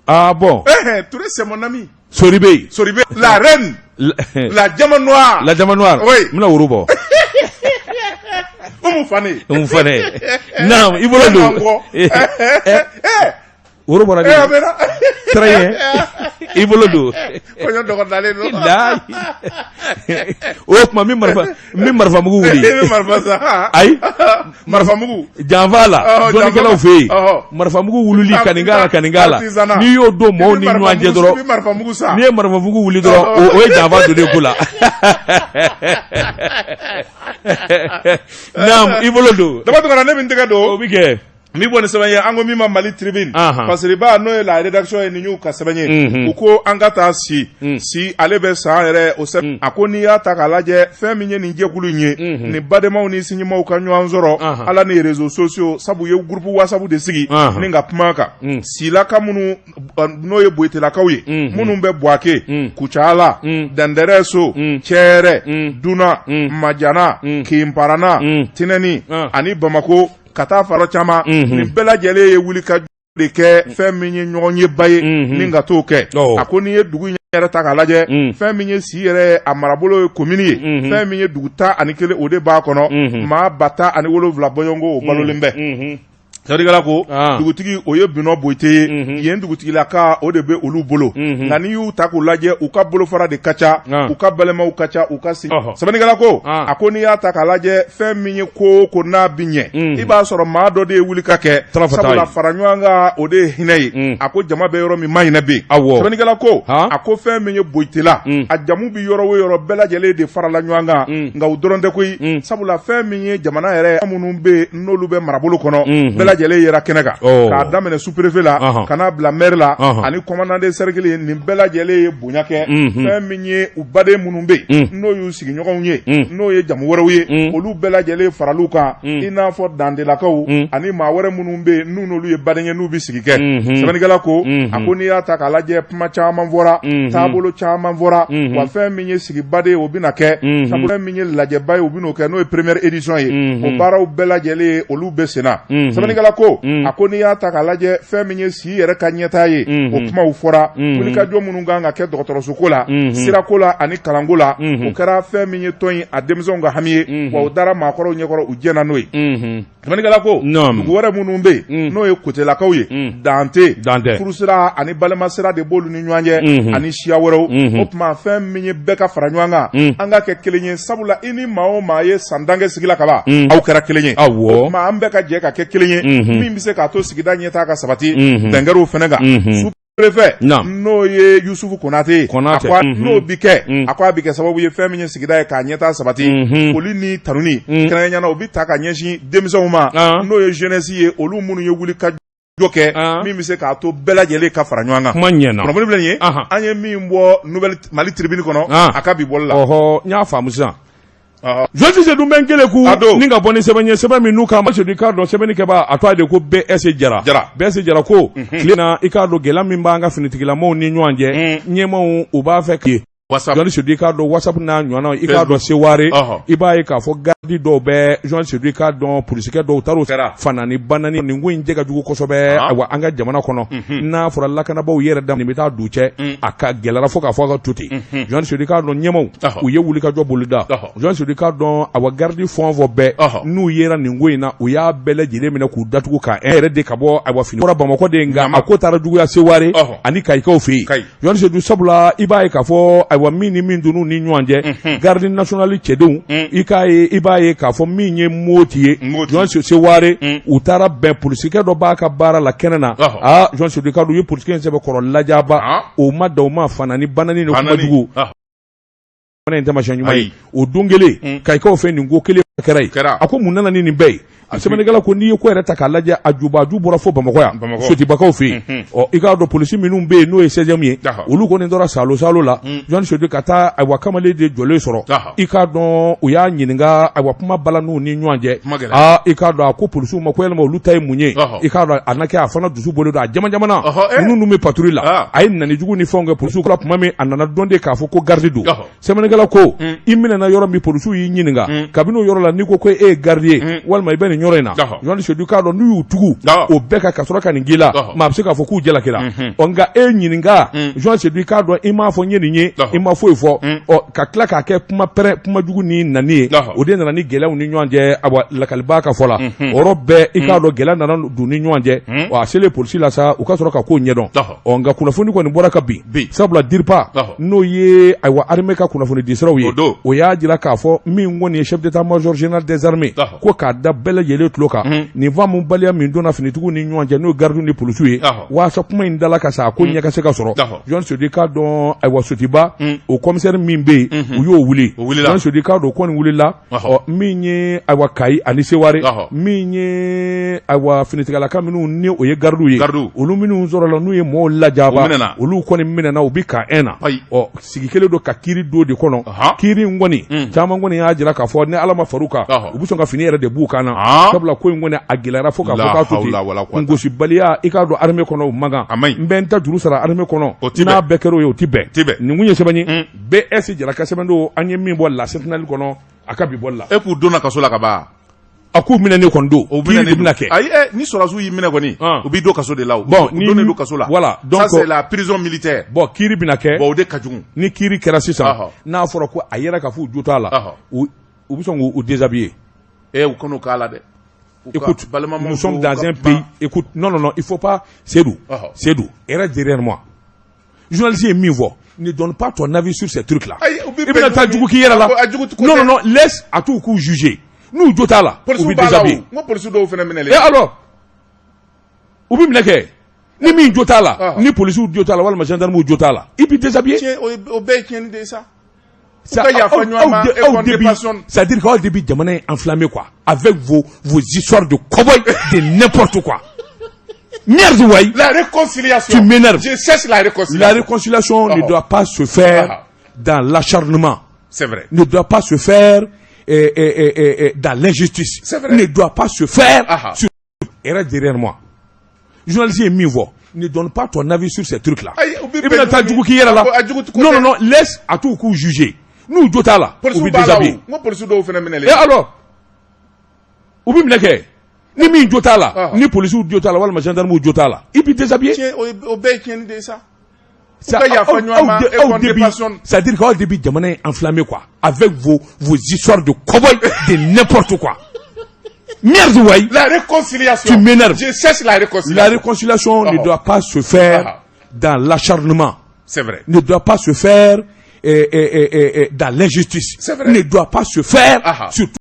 Ah bon. Eh, Touré, c'est mon ami. Sori bɛ yen. Sori bɛ La reine. La diamant noir. La diamant noire. Oui. N bɛna woro bɔ. Umu Fane. Umu Fane. Naam, i bolo don. Woro bɔra de. A bɛ na. Très bien. I bolo don. Kɔɲɔ dɔgɔdalen don. O tuma n bɛ marifa n bɛ marifamugu wuli. I bɛ marifa san. Ayi. Marifamugu. Janfa la. Dɔnnikɛlaw fɛ yen. Marifamugu wulili ka nin k'a la ka nin k'a la. N'i y'o don maaw ni ɲɔgɔn cɛ dɔrɔn. I bɛ marifamugu san. N'i ye marifamugu wuli dɔrɔn o ye janfa donnen ko la. Naam, i bolo don. Daba Tunkara, ne bɛ n tɛgɛ don. O bɛ kɛ. Min bɔ ni sɛbɛn ye, an ko min ma Mali Tribune. Pasiriba, n'o ye la rédaction ye, nin y'u ka sɛbɛn ye. U ko an ka taa si si ale bɛ san yɛrɛ o sɛbɛn. A ko n'i y'a ta k'a lajɛ, fɛn min ye nin jɛkulu in ye, ni badenmaw ni sinjimaw ka ɲɔgɔn sɔrɔ ala ni réseaux sociaux, sabu u ye groupe WhatsApp de sigi ni ka kuma kan silaka minnu n'o ye boyitelakaw ye, minnu bɛ Buwake, Kucala, Dandɛrɛso, Cɛrɛ, Duna, Majana, Kinparana, Tinɛni ani Bamakɔ ka taa fara caman. Nin bɛɛ lajɛlen ye wuli ka de kɛ fɛn min ye ɲɔgɔn ye ba ye ni ka t'o kɛ. A ko n'i ye dugu in yɛrɛ ta k'a lajɛ, fɛn min ye si yɛrɛ a marabolo ye komini ye, fɛn min ye dugu 11, o de b'a kɔnɔ, maa 17,000 bɔɲɔgɔnko o balolen bɛ. Sɛbɛnnikɛla ko dugutigi, o ye Binɔ Boyite ye. Yen dugutigilaka, o de bɛ olu bolo. Nka n'i y'u ta k'u lajɛ, u ka bolofara de ka ca, u ka balimaw ka ca, u ka si. Sɛbɛnnikɛla ko a ko n'i y'a ta k'a lajɛ, fɛn min ye ko ko n'a bi ɲɛ, i b'a sɔrɔ maa dɔ de ye wuli ka kɛ, sabula fara ɲɔgɔn kan, o de ye hinɛ ye. A ko jama bɛ yɔrɔ min, ma hinɛ bɛ yen. Sɛbɛnnikɛla ko a ko fɛn min ye Boyitela, a jamu bɛ yɔrɔ o yɔrɔ, bɛɛ lajɛlen de farala ɲɔgɔn kan. Nka o dɔrɔn tɛ koyi, sabula fɛn min ye jamana yɛrɛ minnu bɛ yen, n'olu bɛ marabolo kɔnɔ, bɛɛ lajɛlen yera kɛnɛ kan, k'a daminɛ sous-préfet la ka n'a bila maire la ani commandant de cercle. Nin bɛɛ lajɛlen ye bonya kɛ. Fɛn min ye u baden minnu bɛ yen, n'o y'u sigiɲɔgɔnw ye, n'o ye jamu wɛrɛw ye, olu bɛɛ lajɛlen faral'u kan, i n'a fɔ Dantelakaw ani maa wɛrɛ minnu bɛ yen, n'u n'olu ye baden ye, n'u bɛ sigi kɛ. Sɛbɛnnikɛla ko a ko n'i y'a ta k'a lajɛ, kuma caman fɔra, taabolo caman fɔra, wa fɛn min ye sigiba de, o bɛna kɛ, sabu fɛn min ye lajɛba ye, u bɛn'o kɛ, n'o ye première édition ye. O baaraw bɛɛ lajɛlen, olu bɛ senna. Sɛbɛnnikɛla ko a ko n'i y'a ta k'a lajɛ, fɛn min ye si yɛrɛ ka ɲɛtaa ye, o kumaw fɔra. Wulikajɔ minnu kan ka kɛ dɔgɔtɔrɔsoko la, sirako la ani kalanko la, o kɛra fɛn min ye tɔn in a denmisɛnw ka hami ye, wa o dara maakɔrɔw ɲɛkɔrɔ, u jɛnna n'o ye. Sɛbɛnnikɛla ko dugu wɛrɛ minnu bɛ yen, n'o ye Kotelakaw ye, Dante, furusira ani balimasira de b'olu ni ɲɔgɔn cɛ ani siya wɛrɛw. O tuma fɛn min ye bɛɛ ka fara ɲɔgɔn kan, an ka kɛ kelen ye, sabula i ni maa o maa ye san tan kɛ sigi la kaban, aw kɛra kelen ye. O tuma an bɛɛ ka jɛ ka kɛ kelen ye, min bɛ se k'a to sigida ɲɛtaa ka sabati. Bɛn kɛr'o fana kan. Préfet, n'o ye Yusufu Konate ye, n'o bi kɛ, a ko a bɛ kɛ sababu ye, fɛn min ye sigida ye k'a ɲɛtaa sabati. Foli ni tanuni kɛrɛnkɛrɛnnenya, o bɛ ta ka ɲɛsin denmisɛnw ma, n'o ye jeunesse ye, olu minnu ye wuli ka jɔ kɛ, min bɛ se k'a to bɛɛ lajɛlen ka fara ɲɔgɔn kan. Kuma ɲɛna. Kunnafoni filɛ nin ye, an ye min bɔ Nouvelle Mali Tribune kɔnɔ a ka bi bɔli la. Ɔhɔ, n y'a faamu sisan. Journaliste Seydou bɛ n kelen ku ni ka bɔ ni sɛbɛn ye, sɛbɛn min n'u k'a ma, Seydou, i k'a dɔn sɛbɛnnikɛbaa a tɔgɔ de ko BS Jara. BS Jara ko tile na, i k'a dɔn gɛlɛya min b'an ka finitigilamaw ni ɲɔgɔn cɛ, ɲɛmaaw u b'a fɛ k'i WhatsApp. Journaliste Seydou, i k'a dɔn WhatsApp n'a ɲɔgɔnnaw, i k'a dɔn Seware, i b'a ye k'a fɔ garde dɔw bɛ, Journaliste Seydou, i k'a dɔn polisikɛ dɔw taar'o fanani banani. Nin ko in jɛ ka jugu kosɛbɛ. Ayiwa, an ka jamana kɔnɔ, n'a fɔra lakanabaaw yɛrɛ da nin bɛ taa du cɛ, a ka gɛlɛyara fo k'a fɔ a ka to ten. Journaliste Seydou, i k'a dɔn ɲɛmaaw u ye wulikajɔ boloda. Journaliste Seydou, i k'a dɔn awa garde fɛn o fɛn bɛɛ n'u yera nin ko in na, u y'a bɛɛ lajɛlen minɛ k'u datugu ka yɛrɛ de ka bɔ. Ayiwa, fini bɔra Bamakɔ de, nka a ko taara juguya Seware ani Kayikaw fɛ yen. Journaliste Seydou, sabula i b'a ye k'a fɔ ayiwa min ni min donn'u ni ɲɔgɔn cɛ, garde nationale cɛdenw, i k'a ye, i b'a ye k'a fɔ min ye Moti ye, Journaliste Seware, u taara bɛn polisikɛ dɔ b'a ka baara la kɛnɛ na. Aa, Journaliste Seydou, i k'a dɔn u ye polisikɛ in sɛbɛkɔrɔ lajaba. O ma dan o ma, fana ni banani ni kuma jugu in taamasiyɛn ɲuman ye. O don kelen, Kayikaw fɛ, nin ko kelen kɛra yen. A ko mun nana ni nin bɛɛ ye? A sɛbɛnnikɛla ko n'i ye ko yɛrɛ ta k'a lajɛ, a jubaju bɔra fo Bamakɔ yan, Sotibakaw fɛ yen. Ɔ, i k'a dɔn polisi minnu bɛ yen, n'o ye 16e ye, olu kɔni tora salo salo la, Journaliste Seydou, ka taa ayiwa kamalen de jɔlen sɔrɔ. I k'a dɔn u y'a ɲininka, ayiwa kuma balan'u ni ɲɔgɔn cɛ. Aa, i k'a dɔn a ko polisiw ma ko yalima olu ta ye mun ye? I k'a dɔn a na kɛ a fana dusu bɔlen don, a jama jamana ninnu bɛ patrouille la, a ye nani jugu ni fɛnw kɛ polisiw la. Tuma min a nana dɔn de k'a fɔ ko garde don, sɛbɛnnikɛla ko i minɛna yɔrɔ min, polisiw y'i ɲininka kabini o yɔrɔ la, n'i ko ko e ye garde ye walima i bɛ nin yɔrɔ in na, Journaliste Seydou, k'a dɔn n'u y'u tugu o bɛɛ kan ka sɔrɔ ka nin k'i la, maa bɛ se k'a fɔ k'u jalakira. Ɔ, nka e ɲininka, Journaliste Seydou, i k'a dɔn i m'a fɔ n ye nin ye, i ma foyi fɔ. Ɔ, ka tila k'a kɛ kuma pɛrɛn, kuma jugu ni nani ye, o de nana ni gɛlɛyaw ni ɲɔgɔn cɛ. Awa, lakalibaa ka fɔ la, o yɔrɔ bɛɛ, i k'a dɔn gɛlɛya nana don ni ɲɔgɔn cɛ. Wa a selen polisi la sa, u ka sɔrɔ ka ko ɲɛdɔn. Ɔ, nka kunnafoni kɔni bɔra ka bin, sabula DIRPA, n'o ye ayiwa armée ka kunnafoni di siraw ye, o y'a jira k'a fɔ min kɔni ye chef d'état-major général des armées ko k'a da bɛɛ lajɛlen tulo kan, nin faamubaliya min donna finitigiw ni ɲɔgɔn cɛ, n'o ye gardiw ni polisiw ye, waasa kuma in dala ka sa, a ko ɲɛ ka se ka sɔrɔ. Journaliste Seydou, i k'a dɔn ayiwa Sotiba o commissaire min bɛ yen, u y'o wuli. Journaliste Seydou, i k'a dɔn o kɔni wulila. Ɔ, min ye ayiwa Kayi ani Seware, min ye ayiwa finitigilaka minnu ni o ye gardiw ye, olu minnu sɔrɔla n'u ye mɔgɔw lajaba, olu kɔni minɛna, u bɛ camp 1 na. Ɔ, sigi kelen don ka kiiri don de kɔnɔ. Kiiri in kɔni, caman kɔni y'a jira k'a fɔ ni Ala ma far'u kan, u bɛ sɔn ka fini yɛrɛ de b'u kan na, sabula ko in kɔni a gɛlɛyara fo k'a fɔ k'a to ten. Kungosibaliya, i k'a dɔn armée kɔnɔ, o man kan. N bɛ n ta juru sara armée kɔnɔ, n'a bɛɛ kɛra o ye, o tɛ bɛn. Nin kun ye sɛbɛn ye, BS Jara ka sɛbɛn don, an ye min bɔ La Sentinelle kɔnɔ a ka bi bɔli la. E k'u donna kaso la ka ban? A k'u minɛnen kɔni don, o kiiri de bɛna kɛ. Ayi, ni sɔrɔdasiw y'i minɛ kɔni, u b'i don kaso de la. Bon, u donnen don kaso la. Voilà, donc ça, c'est la prison militaire. Bon, kiiri bɛna kɛ. Bon, o de ka jugu. Ni kiiri kɛra sisan, n'a fɔra ko a yɛrɛ k'a fɔ u jo t'a la, u bɛ sɔn k'u déshabiller. Eh, u kan'o k'a la dɛ. Écoute, nous sommes dans un pays. Écoute, non, non, non, il faut pas. Seydou, Seydou, reste derrière moi. Journaliste ye min fɔ, ne donne pas ton avis sur ces trucs là. I bɛna taa jugu k'i yɛrɛ la. Non, non, non, laisse à tout k'u juger. N'u jo t'a la, u bɛ déshabiller. N ko polisi dɔw fana minɛlen. Et alors, u bɛ minɛ kɛ. Ni min jo t'a la, ni polisiw jo t'a la walima gendarmew jo t'a la, i b'i déshabiller. O bɛɛ ye tiɲɛni de ye sa. C'est-à-dire qu'aw de bɛ jamana in enflammé quoi, avec vos histoires de cow-boy, de n'importe quoi. Merde, ouais. La réconciliation. Tu m'énerves. Je cherche la réconciliation. La réconciliation ne doit pas se faire dans l'acharnement. C'est vrai. Ne doit pas se faire dans l'injustice. C'est vrai. Ne doit pas se faire sur. Reste derrière moi. Journaliste ye min fɔ, ne donne pas ton avis sur ces trucs là. I bɛna taa jugu k'i yɛrɛ la. Non, non, non, laisse à tout k'u juger. N'u jo t'a la, u bɛ déshabiller. N ko polisi dɔw fana minɛlen. Et alors, u bɛ minɛ kɛ. Ni min jo t'a la, ni polisiw jo t'a la walima gendarmew jo t'a la, i b'i déshabiller. O bɛɛ ye tiɲɛni de ye sa. C'est-à-dire qu'aw de bɛ jamana in enflammé quoi, avec vos histoires de cow-boy, de n'importe quoi. Merde, ouais. La réconciliation. Tu m'énerves. Je cherche la réconciliation. La réconciliation ne doit pas se faire dans l'acharnement. C'est vrai. Ne doit pas se faire dans l'injustice. C'est vrai. Ne doit pas se faire surtout.